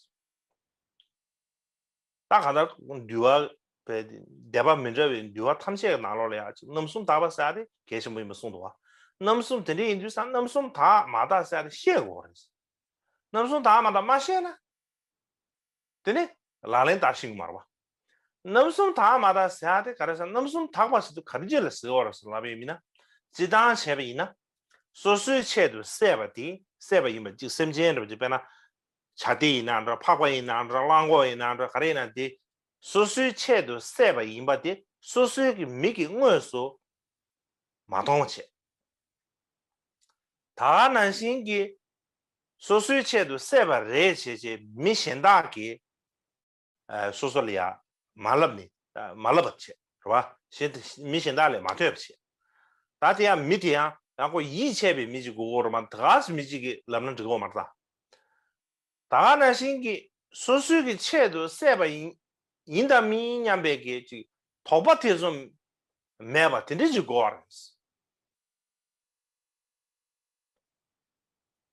ད་གང་ལྟར་འདུལ་བ་སྡེ་པ་མི་འདྲ་བའི་འདུལ་བ་ཐམས་ཅད་ཀྱི་ནང་ལོགས་ལ་ཡང་རྣམ་གསུམ་དག་པ་ཟེར་ཡ་དེ་གལ་ཆེན་པོ་ཡིན་པ་གསུངས་འདུག་ག་རྣམ་གསུམ་དེ་འདྲ་ཡིན་དུས་ཙང་རྣམ་གསུམ་དག་མ་དག་ཟེར་ཡ་དེ་ཤེས་དགོས་རེད། རྣམ་གསུམ་དག་མ་དག་མ་ཤེས་ན། དེ་ནི་ལག་ལེན་བསྟར་ཤེས་ཀྱི་མ་རེད་པ། རྣམ་གསུམ་དག་མ་དག་ཟེར་ཡ་དེ་ག་རེ་ཟེར། རྣམ་གསུམ་དག་པ་ཞིག་ཏུ་ག་རེ་བྱས་ལ་ཟེར་བ་རེད་ཟེར་ལབ་པ་ཡིན་ན། སྤྱིར་བཏང་བྱས་པ་ཡིན་ན། སོ་སོའི་ཆེད་དུ་བསད་པ་དེ་བསད་པ་ཡིན་པ་གཅིག་སེམས་ཅན་འདྲ་པོ་ཅིག་དཔེར་ན། བྱ་དེ་ཡིན་ན་འདྲ། ཕག་པ་ཡིན་ན་འདྲ། གླང་གོག་ཡིན་ན་འདྲ། ག་རེ་ཡིན་ན་དེ། སོ་སོའི་ཆེད་དུ་བསད་པ་ཡིན་པ་དེ་སོ་སོའི་གི་མིག་གིས་དངོས་སུ་མ་མཐོང་བ་བྱས། ད་ག་ནང་བཞིན་གྱི་སོ་སོའི་ཆེད་དུ་བསད་པ་རེད་བྱས་བྱས་མི་གཞན་དག་གིས་ཨ་སོ་སོ་ལ་ཡ་མ་ལབ་ནི་ཨ་མ་ལབ་པ་བྱས་རེད་བ། གཞན་དེ་མི་གཞན་དག་ལ་མ་ཐོས་པ་བྱས། ད་དེ་ཡང་མི་དེ་ཡང་ཡང་ཁོ་ཡིད་ཆེས་པའི་མི་ཅིག་དགོས་ཀྱི་ཡོད་རེད་མ། ད་ག་སེ་མི་ཅིག་གིས་ལབ་ན་འགྲིག་གི་ཡོད་མ་རེད་ད། ད་ག་ནང་བཞིན་གྱི་སོ་སོའི་གི་ཆེད་དུ་བསད་པ་ཡིན་ཡིན་དང་མིན་སྙམ་པའི་གི་ཅིག་དོགས་པ་ཐེ་ཚོམ་མེད་པ་དེ་འདྲ་ཅིག་དགོས་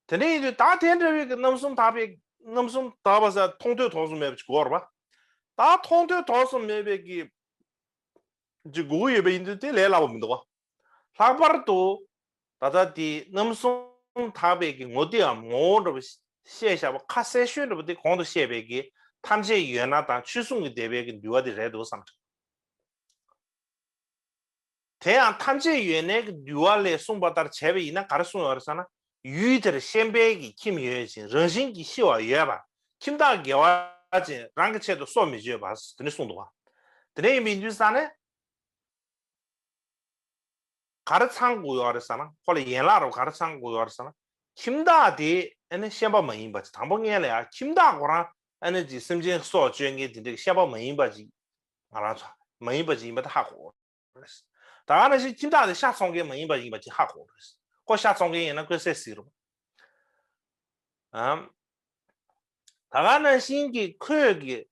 པ་རེད། དེ་འདྲ་ཡིན་དུས་ད་དེ་འདྲ་བའི་གི་རྣམ་གསུམ་དག་པའི་རྣམ་གསུམ་དག་པ་ཟེར་མཐོང་ཐོས་དོགས་གསུམ་མེད་པ་ཅིག་དགོས་པ། ད་མཐོང་ཐོས་དོགས་གསུམ་མེད་པའི་གི་ཅིག་དགོས་ཀྱི་ཡོད་པ་ཡིན་དུས་དེ་ལས་སླ་པོ་མི་འདུག་བ། ལྷག་པར་དུ་ད་ལྟ་དེ་རྣམ་གསུམ་དག་པའི་གི་ངོ་བདེའམ་ངོ་བོ་འདྲ་པོ་བཤད་བཞག་པ་ཁ་གསལ་ཤོས་འདྲ་པོ་དེ་གོང་དུ་བཤད་པའི་གི་ཐམས་ཅད་ཡོད་ན་དང་ཆོས་སྲུང་གི་སྡེ་པའི་གི་འདུལ་བ་དེ་རེད་འདུག་བསམ་གྱི། དེ་ཡང་ཐམས་ཅད་ཡོད་ནའི་གི་འདུལ་བ་ལས་གསུངས་པ་ལྟར་བྱས་པ་ཡིན་ན་ག་རེ་གསུངས་ཡོད་རེད་ཟེར་ན། ཡུལ་དེར་ཤན་པའི་གི་ཁྱིམ་ཡོད་ཅིང་རང་བཞིན་གྱིས་ཤི་བ་ཡོད་པ། ཁྱིམ་བདག་དགེ་བ་ཅན་རང་གི་ཆེད་དུ་སྲོག་མི་གཅོད་པ་དེ་ནི་གསུངས་འདུག་བ། དེ་ནས་ཡིན་པའི་དུས་ས་ནས། ག་རེ་ཚང་དགོས་ཡོད་རེད་ཟེར་ན། ཁོ་ལ་ཡན་ལག་རུ་ག་རེ་ཚང་དགོས་ཡོད་རེད་ཟེར་ན། ཁྱིམ་བདག་དེ་ཨ་ནི་ཤན་པ་མ་ཡིན་པ་ཅིག་དང་པོ་སྔོན་ལ་ཡ་ཁྱིམ་བདག་ཁོ་རང་ཨ་ནི་ཅིག་སེམས་ཅན་སྲོག་གཅོད་མཁན་དེ་འདྲའི་ཤན་པ་མ་ཡིན་པ་ཅིག་ང་རང་ཚོ་མ་ཡིན་པ་ཅིག་ཡིན་པ་དེ་ཧ་གོ་རེད། ད་ག་ནང་བཞིན་ཁྱིམ་བདག་དེ་ཤ་ཚོང་མཁན་མ་ཡིན་པ་ཡིན་པ་ཅིག་ཧ་གོ་རེད། ཁོ་ཤ་ཚོང་མཁན་ཡིན་ན་ཁོས་བསད་སྲིད་རུང་། ཨམ། ད་ག་ནང་བཞིན་གྱི་ཁོས་ཀྱི་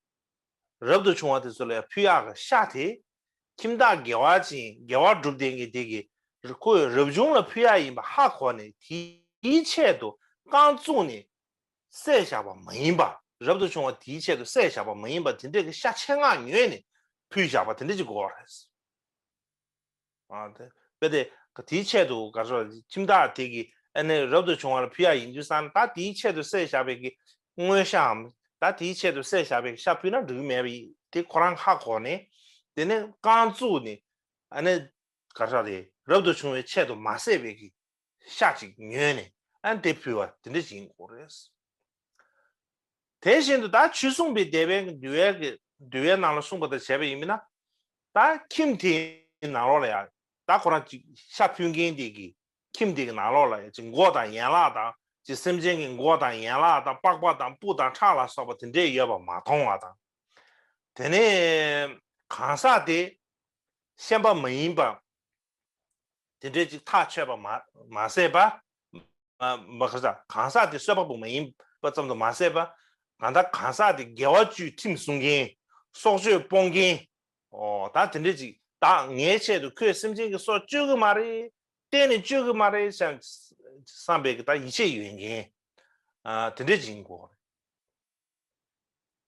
རབ་ཏུ་བྱུང་བ་དེ་ཚོ་ལ་ཕུལ་ཡག་གི་ཤ་དེ། ཁྱིམ་བདག་དགེ་བ་ཅན་དགེ་བ་སྒྲུབ་མཁན་གྱི་དེ་གི་ཁོས་རབ་བྱུང་ལ་ཕུལ་ཡག་ཡིན་པ་ཧ་གོ་ནས། དེའི་ཆེད་དུ་རྐང་བཙུགས་ནས་བསད་བཞག་པ་མ་ཡིན་པ། རབ་ཏུ་བྱུང་བ་དེའི་ཆེད་དུ་བསད་བཞག་པ་མ་ཡིན་པ། དེ་འདྲས་ཀྱི་ཤ་ཆེད་མངགས་ཉོས་ནས་ཕུལ་བཞག་པ་དེ་འདྲས་ཅིག་དགོས་པ་རེད། ཨ་དེ་དཔེ་དེ་དེའི་ཆེད་དུ་ག་ཚོད་ཁྱིམ་བདག་དེ་གི་ཨ་ནི་རབ་ཏུ་བྱུང་བ་ལ་ཕུལ་ཡག་ཡིན་དུས་ཙང་ད་དེའི་ཆེད་དུ་བསད་བཞག་པའི་གི་དངོས་ཤའམ། ད་དེའི་ཆེད་དུ་བསད་བཞག་པའི་གི་ཤ་ཕུལ་ན་འགྲིག་གི་མེད་པ་དེ་ཁོ་རང་ཧ་གོ་ནས། དེ་ནས་རྐང་བཙུགས་ནས་ཨ་ནི་ག་ཚོད་དེ་རབ་ཏུ་བྱུང་བའི་ཆེད་དུ་མ་བསད་པའི་གི་ཤ་ཅིག་ཉོས་ནས་ཨ་ནི་དེ་ཕུལ་བ་དེ་འདྲ་ཅིག་ཡིན་དགོས་རེད། དེ་བཞིན་དུ་ད་ཆོས་གསུངས་པའི་སྡེ་པའི་འདུལ་བའི་གི་འདུལ་བའི་ནང་ལ་གསུངས་པ་དང་བྱས་པ་ཡིན་ན། ད་ཁྱིམ་དེའི་ནང་ལོགས་ལ་ཡང་ད་ཁོ་རང་ཅིག་ཤ་ཕུལ་མཁན་དེ་གི་ཁྱིམ་དེ་གི་ནང་ལོགས་ལ་ཡང་ཅིག་མགོ་དང་ཡན་ལག་དང་ཅིག་སེམས་ཅན་གྱི་མགོ་དང་ཡན་ལག་དང་པགས་པ་དང་སྤུ་དང་ཁྲག་ལ་སོགས་པ་དེ་འདྲས་ཡོད་པ་མ་མཐོང་བ་དང་། དེ་ནས་གང་ཟག་དེ་ཤན་པ་མ་ཡིན་པ། དེ་འདྲའི་ཅིག་ཐག་ཆོད་པ་མ་མ་ཟད་པ། མ་མ་ག་ས་གང་ཟག་དེ་གསོད་པ་པོ་མ་ཡིན་པ་ཙམ་དུ་མ་ཟད་པ། གང་ལྟར་གང་ཟག་དེ་དགེ་བ་བཅུའི་ཁྲིམས་སྲུང་མཁན། སྲོག་གཅོད་སྤོང་མཁན། ཨོ་ད་དེ་འདྲའི་ཅིག་ད་ངའི་ཆེད་དུ་ཁོས་སེམས་ཅན་གྱི་སྲོག་གཅོད་ཀྱི་མ་རེད། གཏན་ནས་གཅོད་ཀྱི་མ་རེད་བསམ་བསམ་པའི་གི་ད་ཡིད་ཆེས་ཡོད་མཁན། ཨ་དེ་འདྲའི་ཅིག་ཡིན་དགོས་རེད།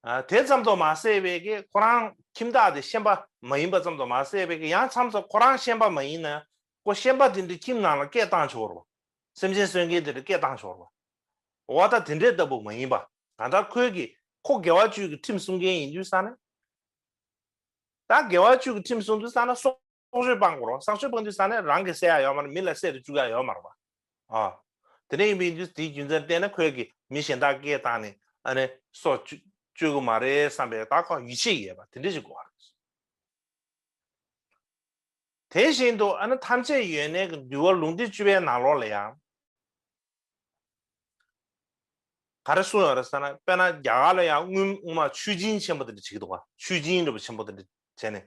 ཨ་དེ་ཙམ་དུ་མ་ཟད་པའི་གི་ཁོ་རང་ཁྱིམ་བདག་དེ་ཤན་པ་མ་ཡིན་པ་ཙམ་དུ་མ་ཟད་པའི་གི་ཡང་མཚམས་སུ་ཁོ་རང་ཤན་པ་མ་ཡིན་ན་ཁོ་ཤན་པ་དེ་འདྲའི་ཁྱིམ་ནང་ལ་སྐད་བཏང་ཆོག་རེད་པ། སེམས་ཅན་གསོད་མཁན་དེ་འདྲ་སྐད་བཏང་ཆོག་རེད་པ། འོ་ད་དེ་འདྲའི་ལྟ་བུ་མ་ཡིན་པ། གང་ལྟར་ཁོའི་གི་ཁོ་དགེ་བ་བཅུའི་གི་ཁྲིམས་སྲུང་མཁན་ཡིན་དུས་ཙང་ནས། ད་དགེ་བ་བཅུ་གི་ཁྲིམས་སྲུང་དུས་ཙང་ན་སྲོག་གཅོད་སྤང་དགོས་རེད། སྲོག་གཅོད་སྤང་དུས་ཙང་ན་རང་གིས་བསད་ཡག་ཡོད་མ་རེད། མི་ལ་བསད་དུ་བཅུག་ཡག་ཡོད་མ་རེད་པ། ཨ། དེ་འདྲ་ཡིན་པའི་དུས་དེའི་རྒྱུ་མཚན་བལྟས་ན་ཁོས་ཀྱིས་མི་གཞན་དག་སྐད་བཏང་ནས་ཨ་ནི་སྲོག་གཅོད་གཅོད་ཀྱི་མ་རེད་བསམ་པའི་ད་ཁོ་ཡིད་ཆེས་ཡོད་པ་དེ་འདྲ་ཞིག་དགོས་པ་རེད། དེ་བཞིན་དུ་ཨ་ནི་ཐམས་ཅད་ཡོན་གནས་ཀྱི་འདུལ་བ་ལུང་སྡེ་བཅུ་པའི་ནང་ལོགས་ལ་ཡང་། ག་རེ་གསུངས་ཡོད་རེད་ཟེར་ན། དཔེར་ན་རྒྱ་གར་ལ་ཡང་སྔོན་སྔོན་མ་མཆོད་སྦྱིན་ཆེན་པོ་དེ་འདྲ་བྱེད་ཀྱི་འདུག་ག་མཆོད་སྦྱིན་འདྲ་པོ་ཆེན་པོ་དེ་འདྲ་བྱས་ནས།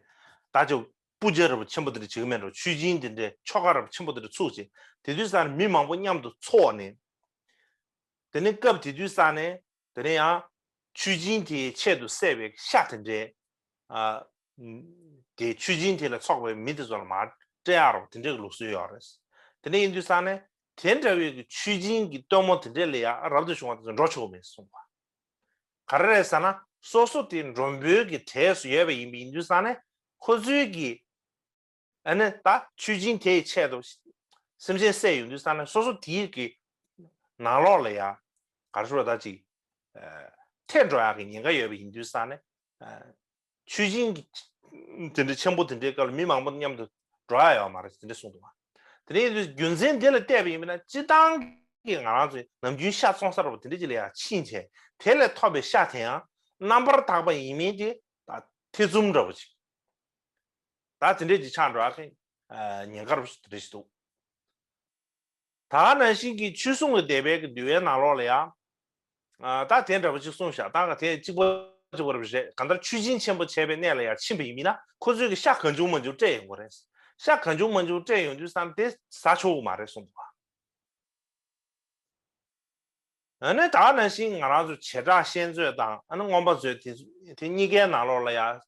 ད་ཅིག་པུ་ཇ་འདྲ་པོ་ཆེན་པོ་དེ་འདྲ་བྱེད་ཀྱི་མེད་འགྲོ། མཆོད་སྦྱིན་དེ་འདྲའི་ཆོ་ག་འདྲ་པོ་ཆེན་པོ་དེ་འདྲ་ཚུགས་བྱས། དེ་དུས་ཙང་ནས་མི་མང་པོ་མཉམ་དུ་འཚོགས་ནས། དེ་ནས་སྐབས་དེ་དུས་ཙང་ནས་དེ་ནས་ཡང་མཆོད་སྦྱིན་དེའི་ཆེད་དུ་བསད་པའི་ཤ་དེ་འདྲའི། ཨ། དེ་མཆོད་སྦྱིན་དེ་ལ་འཚོགས་པའི་མི་དེ་ཚོ་ལ་མར་སྤྲད་ཡག་རོགས་དེ་འདྲའི་ལུགས་སྲོལ་ཡོད་རེད། དེ་འདྲ་ཡིན་དུས་ཙང་ནས་དེ་འདྲ་བའི་གི་མཆོད་སྦྱིན་གྱི་སྟོན་མོ་དེ་འདྲ་ལ་ཡང་རབ་ཏུ་བྱུང་བ་དེ་ཚོ་འགྲོ་ཆོག་གི་མེད་གསུངས་པ། ག་རེ་རེད་ཟེར་ན། སོ་སོ་དེ་མགྲོན་པོའི་གི་གྲས་སུ་ཡོད་པ་ཡིན་པ་ཡིན་དུས་ཙང་ནས་ཁོ་ཚོའི་གི་ཨ་ནི་ད་མཆོད་སྦྱིན་དེའི་ཆེད་དུ་སེམས་ཅན་བསད་ཡོང་དུས་ཙང་ནས་སོ་སོ་དེའི་གི་ནང་ལོགས་ལ་ཡང་ག་རེ་ཞུ་བ་ད་ཅིག་ཨ་ཐལ་འགྲོ་ཡག་གི་ཉེན་ཁ་ཡོད་པ་ཡིན་དུས་ཙང་ནས། ཨ། མཆོད་སྦྱིན་གྱི་དེ་འདྲའི་ཆེན་པོ་དེ་འདྲའི་སྐབས་ལ་མི་མང་པོ་མཉམ་དུ་འགྲོ་ཡ་ཡོད་མ་རེད་དེ་འདྲ་གསུངས་འདུག་བ། དེ་ནས་རྒྱུ་མཚན་འདི་ལ་བལྟས་པ་ཡིན་ན་སྤྱིར་བཏང་གི་ང་རང་ཚོས་ནམ་རྒྱུན་ཤ་བཙོང་ས་འདྲ་པོ་དེ་འདྲ་ཅིག་ལ་ཡང་ཕྱིན་བྱས་དེ་ལས་ཐོབ་པའི་ཤ་དེ་ཡང་རྣམ་པར་དག་པ་ཡིན་མིན་དེ་ད་ཐེ་ཚོམ་འདྲ་པོ་ཅིག་ད་དེ་འདྲ་ཅིག་ཆགས་འགྲོ་ཡ་གི་ཉེན་ཁ་འདྲ་པོ་ཞིག་དེ་འདྲ་ཞིག་འདུག་ད་ནང་བཞིན་གྱི་ཆོས་སྲུང་གི་སྡེ་པའི་གི་འདུལ་བའི་ནང་ལོགས་ལ་ཡང་། ཨ་ད་དེ་འདྲ་པོ་ཅིག་གསུངས་ཤག་ད་ག་དེ་གཅིག་པ་གཅིག་པ་རེད་པ་རེད། གང་ལྟར་མཆོད་སྦྱིན་ཆེན་པོ་བྱས་པའི་གནས་ལ་ཡང་ཕྱིན་པ་ཡིན་ན་ཁོ་ཚོས་གི་ཤ་གང་བྱུང་མང་བྱུང་སྤྲད་ཡོང་གི་རེད། ཤ་གང་བྱུང་མང་བྱུང་སྤྲད་ཡོང་དུས་ཙང་དེ་ཟ་ཆོག་གི་མ་རེད་གསུངས་འདུག་བ། ཨ་ནི་ད་ག་ནང་བཞིན་ང་རང་ཚོ་བྱེ་བྲག་བཤད་མཛོད་དང་ཨ་ནི་མངོན་པ་མཛོད་དེ་དེ་གཉིས་ཀའི་ནང་ལོགས་ལ་ཡང་།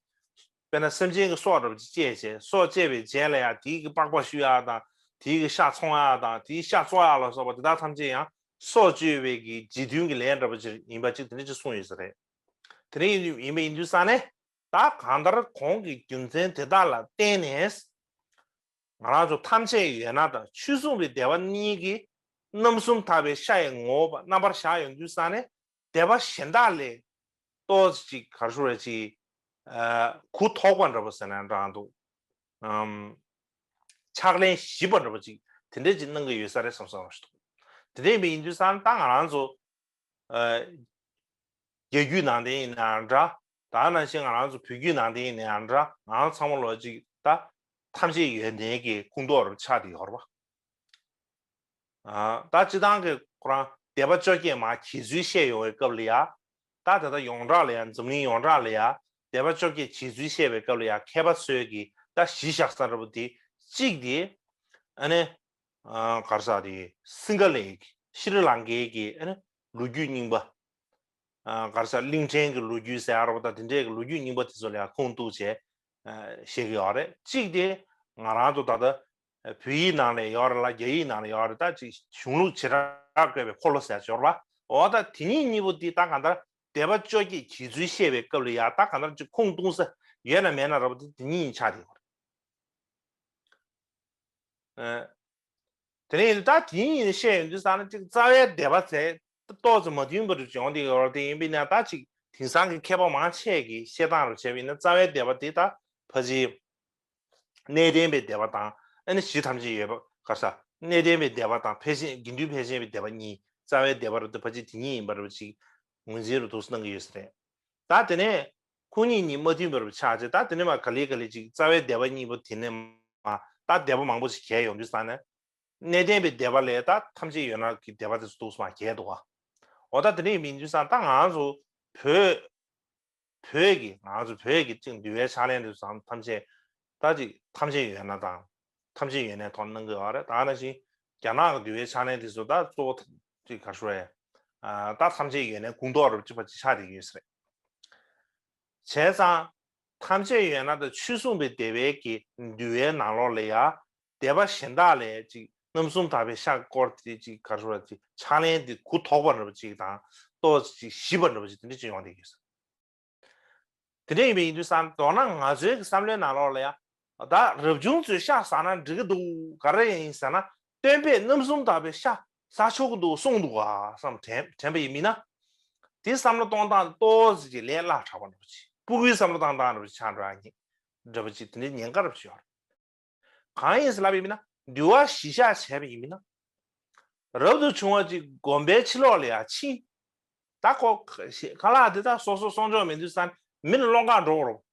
དཔེར་ན་སེམས་ཅན་གྱི་སྲོག་འདྲ་པོ་ཅིག་བཅད་བྱས་སྲོག་བཅད་པའི་རྗེས་ལ་ཡང་དེའི་གི་པགས་པ་བཤུ་ཡག་དང་དེའི་གི་ཤ་འཚོང་ཡག་དང་དེའི་ཤ་བཙོང་ཡག་ལ་སོགས་པ་དེ་དག་ཐམས་ཅད་ཡང་སྲོག་གཅོད་པའི་གི་རྗེས་མཐུན་གྱི་ལས་འདྲ་པོ་ཅིག་ཡིན་པ་ཅིག་དེ་འདྲ་ཅིག་གསུངས་ཡོད་ས་རེད། དེ་འདྲ་ཡིན་ཡིན་པ་ཡིན་དུས་ཙང་ནས་ད་གང་ལྟར་གོང་གི་རྒྱུ་མཚན་དེ་དག་ལ་བརྟེན་ནས། ང་རང་ཚོ་ཐམས་ཅད་ཡོད་ན་དང་ཆོས་སྲུང་བའི་སྡེ་པ་གཉིས་ཀྱིས་རྣམ་གསུམ་དག་པའི་ཤ་ཡི་ངོ་བོ་རྣམ་པར་བཞག་ཡོང་དུས་ཙང་ནས་སྡེ་པ་གཞན་དག་ལས་ཏོག་ཙམ་ཅིག་ག་རེ་ཞུ་རེད་ཅིག་ཨ་གུ་དོག་པ་འདྲ་པོ་ཟེར་ན་འདྲ་འདུག་ཨམ། ཕྱག་ལེན་ཞིབ་པ་འདྲ་པོ་ཅིག་དེ་འདྲས་ཅིག་གནང་གི་ཡོད་ས་རེད་བསམ་བསམ་ཞིག་འདུག་དེ་འདྲས་ཡིན་པ་ཡིན་དུས་ཙང་ད་ང་རང་ཚོ། ཨ། རྒྱལ་བརྒྱུད་ནང་བསྟན་ཡིན་ནའང་འདྲ། ད་ནང་བཞིན་ང་རང་ཚོ་བོད་བརྒྱུད་ནང་བསྟན་ཡིན་ནའང་འདྲ། ང་རང་ཚང་མ་ལོ་གཅིག་ད་ཐམས་ཅད་ཡོན་ཏན་གྱི་ཁུངས་གཏོགས་རུ་ཆགས་བསྡད་ཡོད་རེད་པ། ཨ། ད་སྤྱིར་བཏང་གི་ཁོ་རང་སྡེ་པ་བཅོ་བརྒྱད་མར་གྱེས་ཚུལ་བཤད་ཡོང་བའི་སྐབས་ལ་ཡ། ད་ད་ལྟ་ཡོངས་གྲགས་ལ་ཡ་འཛམ་གླིང་ཡོངས་གྲགས་ལ་ཡ་སྡེ་པ་བཅོ་བརྒྱད་གྱེས་ཚུལ་བཤད་པའི་སྐབས་ལ་ཡ་མཁས་པ་ཚོས་ཀྱིས་ད་གཞི་བཞག་ས་འདྲ་པོ་དེ་གཅིག་དེ། ཨ་ནི། ཨ། ག་རེ་ཟེར་དེ་སིང་ག་ལའི་ཤྲི་ལང་ཀའི་གི་ཨ་ནི་ལོ་རྒྱུས་རྙིང་པ། ག་རེ་ཟེར། གླིང་ཕྲན་གྱི་ལོ་རྒྱུས་ཟེར་ཡ་རེད་པ། ད་དེ་འདྲས་ཀྱི་ལོ་རྒྱུས་རྙིང་པ་དེ་ཚོ་ལ་ཡང་ཁུངས་གཏུགས་བྱས་བཤད་ཀྱི་ཡོད་རེད། གཅིག་དེ་ང་རང་ཚོ་ད་ལྟ་བོད་ཡིག་ནང་ལ་ཡོད་རེད་ལ། རྒྱ་ཡིག་ནང་ལ་ཡོད་རེད། ད་ཅིག་གཞུང་ལུགས་བྱེ་བྲག་བཀོད་པའི་འཁོར་ལོ་ཟེར་ཡ་ཅིག་ཡོད་རེད་པ། འོ་ད་དེ་གཉིས་གཉིས་པོ་དེ་ད་གང་ལྟར་སྡེ་པ་བཅོ་བརྒྱད་བྱེད་ཚུལ་བཤད་པའི་སྐབས་ལ་ཡ་ད་གང་ལྟར་ཅིག་ཁུངས་གཏུགས་ས་ཡོད་ན་མེད་ན་རེད་པ། དེ་དེ་གཉིས་ཆགས་བསྡད་ཡོད་རེད། དེ་ནས་ད་དེ་ཡིན་བཤད་ཡོང་དུས་ཙང་ན་ཅིག་རྩ་བའི་སྡེ་པ་ཟེར་ཏོག་ཙམ་མ་མཐུན་པ་རུ་བྱུང་བསྡད་ཡོད་རེད། དེ་ཡིན་པས་ན་ད་ཅིག་དེང་སང་གི་མཁས་པ་མང་ཆེ་གིས་བཤད་སྟངས་རུ་བྱས་པ་ཡིན་ན། རྩ་བའི་སྡེ་པ་དེ་ད་ཕལ་ཆེར་གནས་བརྟན་པའི་སྡེ་པ་དང་། ཨ་ནི་གཞི་ཐམས་ཅད་ཡོད་པ། ག་རེ་ཟེར། གནས་བརྟན་པའི་སྡེ་པ་དང་ཕལ་ཆེར་དགེ་འདུན་ཕལ་ཆེན་པའི་སྡེ་པ་གཉིས། རྩ་བའི་སྡེ་པ་རུ་ད་ཕལ་ཆེར་དེ་གཉིས་ཡིན་པ་རུ་ཅིག་ངོས་འཛིན་རུ་འདུག་སེ་གནང་གི་ཡོད་ས་རེད། ད་དེ་ནས་ཁོ་གཉིས་གཉིས་མ་མཐུན་པ་རུ་ཆགས་བྱས། ད་དེ་ནས་མར་ག་ལེ་ག་ལེ་ཅིག་རྩ་བའི་སྡེ་པ་གཉིས་པོ་དེ་ནས་མར་ད་སྡེ་པ་མང་པོ་ཞིག་གྱེས་ཡོང་དུས་ཙང་ནས། གནས་བརྟན་པའི་སྡེ་པ་ལས་ད་ཐམས་ཅད་ཡོད་ན་གི་སྡེ་པ་དེ་ཚོ་འདུག་སེ་མར་གྱེས་འདུག་ག། འོ་ད་དེ་འདྲ་ཡིན་དུས་ཙང་ད་ང་ཚོ་བོད་བོད་ཀྱི་ང་ཚོ་བོད་ཀྱི་ཅིག་འདུལ་བའི་ཕྱག་ལེན་དེ་ཚོ་ཐམས་ཅད་ད་ཅིག་ཐམས་ཅད་ཡོད་ན་དང་། ཐམས་ཅད་ཡོད་ནའི་ཐོག་གནང་གི་ཡོད་རེད། ད་ནང་བཞིན་རྒྱ་ནག་གི་འདུལ་བའི་ཕྱག་ལེན་དེ་ཚོ་ད་གཙོ་བོ་ཅིག་ག་རེ་ཞུ་དགོས་རེད། ད་ཐམས་ཅད་ཡོད་ནའི་ཁུངས་གཏུགས་རུ་ཅིག་ཕར་ཅིག་ཆགས་བསྡད་ཀྱི་ཡོད་ས་རེད། བྱས་ཙང་ཐམས་ཅད་ཡོད་ན་ད་ཆོས་སྲུང་བའི་སྡེ་པའི་གི་འདུལ་བའི་ནང་ལོགས་ལ་ཡ། སྡེ་པ་གཞན་དག་ལས་ཅིག་རྣམ་གསུམ་དག་པའི་ཤག་སྐོར་དེ་ཅིག་ག་རེ་ཞུ་དགོས་རེད། ཅིག་ཕྱག་ལེན་དེ་གུ་དོག་པ་འདྲ་པོ་ཅིག་དང་། ཏོག་ཙམ་ཞིབ་པ་འདྲ་པོ་ཅིག་དེ་འདྲ་ཅིག་ཡོང་བསྡད་ཀྱི་ཡོད་ས། དེ་འདྲ་ཡིན་པ་ཡིན་དུས་ཙང་མདོར་ན་ང་ཚོའི་གི་བསམ་བློའི་ནང་ལོགས་ལ་ཡ། ད་རབ་བྱུང་ཚོས་ཤག་ཟ་ན་འགྲིག་གི་འདུག། ག་རེ་ཡིན་ཟེར་ན། སྟོན་པས་རྣམ་གསུམ་དག་པའི་ཤག་ཟ་ཆོག་གི་འདུག་གསུངས་འདུག་ག་བསམ་དྲན་དྲན་པ་ཡིན་མིན་ན། དེ་བསམ་བློ་གཏོང་སྟངས་ཏོག་ཙམ་ཅིག་ལས་སླ་དྲགས་པ་འདྲ་པོ་ཅིག། སྤུ་གུའི་བསམ་བློ་བཏང་སྟངས་འདྲ་པོ་ཅིག་ཆགས་འགྲོ་ཡ་ཡིན། འདྲ་པོ་ཅིག་དེ་འདྲའི་ཉེན་ཁ་འདྲ་པོ་ཅིག་ཡོད་རེད། གང་ཡིན་ཟེར་ལབ་ཡིན་མིན་ན། འདུལ་བ་གཞི་བཞག་བྱས་པ་ཡིན་མིན་ན། རབ་ཏུ་བྱུང་བ་ཅིག་དགོན་པའི་ཕྱི་ལོགས་ལ་ཡ་ཕྱིན། ད་ཁོ་ཁ་ལག་དེ་ད་སོ་སོ་སྲུང་སྐྱོབ་མེད་དུས་ཙང་མི་ལ་སློང་ག་འགྲོ་རོགས།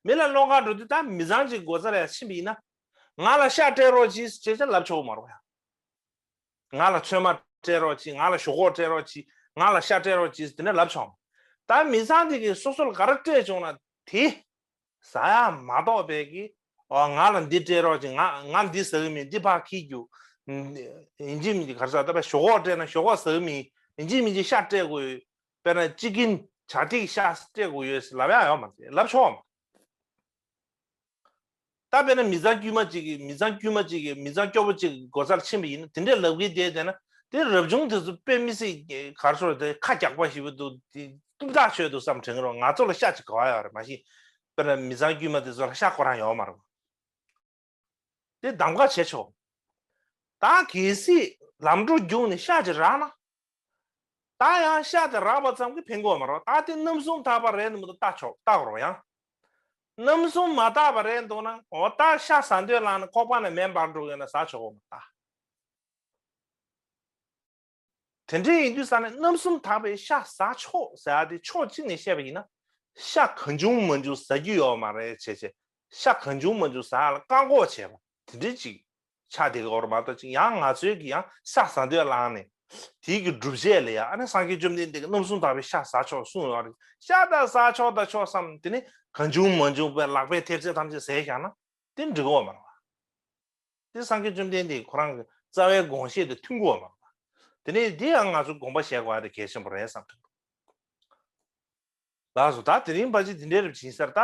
མི་ལ་སློང་ག་འགྲོ་དུས་ད་མི་ཚང་ཅིག་སྒོ་རྩ་ལ་ཡ་ཕྱིན་པ་ཡིན་ན། ང་ལ་ཤག་སྤྲད་རོགས་གྱིས་ཅེས་ཅེས་ལབ་ཆོག་གི་མ་རེད་པ་ཡ། ང་ལ་ཚོད་མ་སྤྲད་རོགས་གྱིས། ང་ལ་ཞོག་ཁོག་སྤྲད་རོགས་གྱིས། ང་ལ་ཤག་སྤྲད་རོགས་གྱིས་དེ་འདྲ་ལབ་ཆོག། ད་མི་ཚང་དེ་གིས་སོ་སོ་ལ་ག་རེ་སྤྲད་བྱུང་ན་དེ་ཟ་ཡ་མ་གཏོགས་པའི་གི། ཨོ་ང་ལ་འདི་སྤྲད་རོགས་གྱིས། ང་ང་འདི་ཟ་གི་མིན། འདི་ཕར་འཁྱེར་རྒྱུགས། ཡིན་གཅིག་མིན་གཅིག་ག་རེ་ཟེར། ད་ཕར་ཞོག་ཁོག་སྤྲད་ན་ཞོག་ཁོག་ཟ་གི་མིན། ཡིན་གཅིག་མིན་གཅིག་ཤག་སྤྲད་དགོས། དཔེར་ན་ཅི་ཀིན་བྱ་ཐིག་ཤག་སྤྲད་དགོས་ཡོད་ཟེར་ལབ་ཡ་ཡོད་མ་རེད། ལབ་ཆོག་མ། ད་དཔེར་ན་མི་ཚང་དཀྱུས་མ་གཅིག་གིས། མི་ཚང་དཀྱུས་མ་གཅིག་གིས་མི་ཚང་སྐྱོ་པོ་གཅིག་གི་སྒོ་རྩར་ཕྱིན་པ་ཡིན་ན། དེ་འདྲའི་ལབ་གི་བསྡད་བསྡད་ན། དེ་རབ་བྱུང་དེ་ཚོ་དཔེ་མི་སྲིད་ག་རེ་ཟེར། དེ་ཁ་རྒྱག་པ་ཞེ་པོ་འདུག། དེ་གཏུབ་ཐག་ཆོད་འདུག་བསམ་དྲན་གི་རེད། ང་ཚོ་ལ་ཤག་ཅིག་དགོས་ཡ་ཡོད་རེད། མ་གཞི་དཔེར་ན་མི་ཚང་དཀྱུས་མ་དེ་ཚོ་ལ་ཤག་ཁོ་རང་ཡོད་མ་རེད། དེ་གདམ་ག་བྱེད་ཆོག། ད་གལ་སྲིད་ལམ་འགྲོ་རྒྱུགས་ནས་ཤག་ཅིག་རག་ན། ད་ཡང་ཤག་དེ་རག་པ་ཙམ་གྱིས་ཕན་གྱི་ཡོད་མ་རེད། ད་དེ་རྣམ་གསུམ་དག་པ་རེད་འདུག་མི་འདུག་བལྟ་ཆོག། བལྟ་དགོས་རེད་ཡང་། རྣམ་གསུམ་མ་དག་པ་རེད་འདུག་ན། འོ་ད་ཤག་ཟ་འདོད་ལངས་ནས་ཁོག་པ་ནས་མེ་འབར་འགྲོ་ཡོད་ན་ཟ་ཆོག་གི་མ་རེད་ད། དེ་འདྲ་ཡིན་དུས་ཙང་ནས་རྣམ་གསུམ་དག་པའི་ཤག་ཟ་ཆོག་ཟེར་ཡ་དེ་ཕྱོགས་གཅིག་ནས་བཤད་པ་ཡིན་ན། ཤག་གང་བྱུང་མང་བྱུང་ཟ་རྒྱུ་ཡོད་མ་རེད་བྱས་བྱས། ཤག་གང་བྱུང་མང་བྱུང་ཟ་ཡ་ལ་བཀག་འགོག་བྱས་པ་དེ་འདྲ་ཅིག་ཆགས་བསྡད་ཀྱི་ཡོད་རེད་མ་གཏོགས། ཅིག་ཡང་ང་ཚོའི་གི་ཡང་ཤག་ཟ་འདོད་ལངས་ནས་དེའི་གི་སྒྲུབ་བྱེད་ལ་ཡ། ཨ་ནི་སངས་རྒྱས་བཅོམ་ལྡན་འདས་ཀྱིས་རྣམ་གསུམ་དག་པའི་ཤག་ཟ་ཆོག་གསུངས་ཡོད་རེད། ཤག་ད་ཟ་ཆོག་ད་ཆོག་བསམ། དེ་ནི་གང་བྱུང་མང་བྱུང་པའི་ལག་པའི་ཐེབས་ཚད་ཐམས་ཅད་ཟས་བཞག་ན་དེ་འགྲིག་གི་ཡོད་མ་རེད་པ། དེ་སངས་རྒྱས་བཅོམ་ལྡན་འདས་ཁོ་རང་གི་རྩ་བའི་དགོངས་བཞེད་དང་མཐུན་གྱི་ཡོད་མ་རེད་པ། དེ་ནས་དེ་ཡང་ང་ཚོ་དགོངས་པ་བཞེས་དགོས་ཡ་དེ་གལ་ཆེན་པོ་རེད་བསམ་གྱི་འདུག། ལགས་སོ། ད་དེ་རིང་ཕལ་ཆེར་དེ་འདྲའི་རིགས་ཡིན་ས་རེད་ད།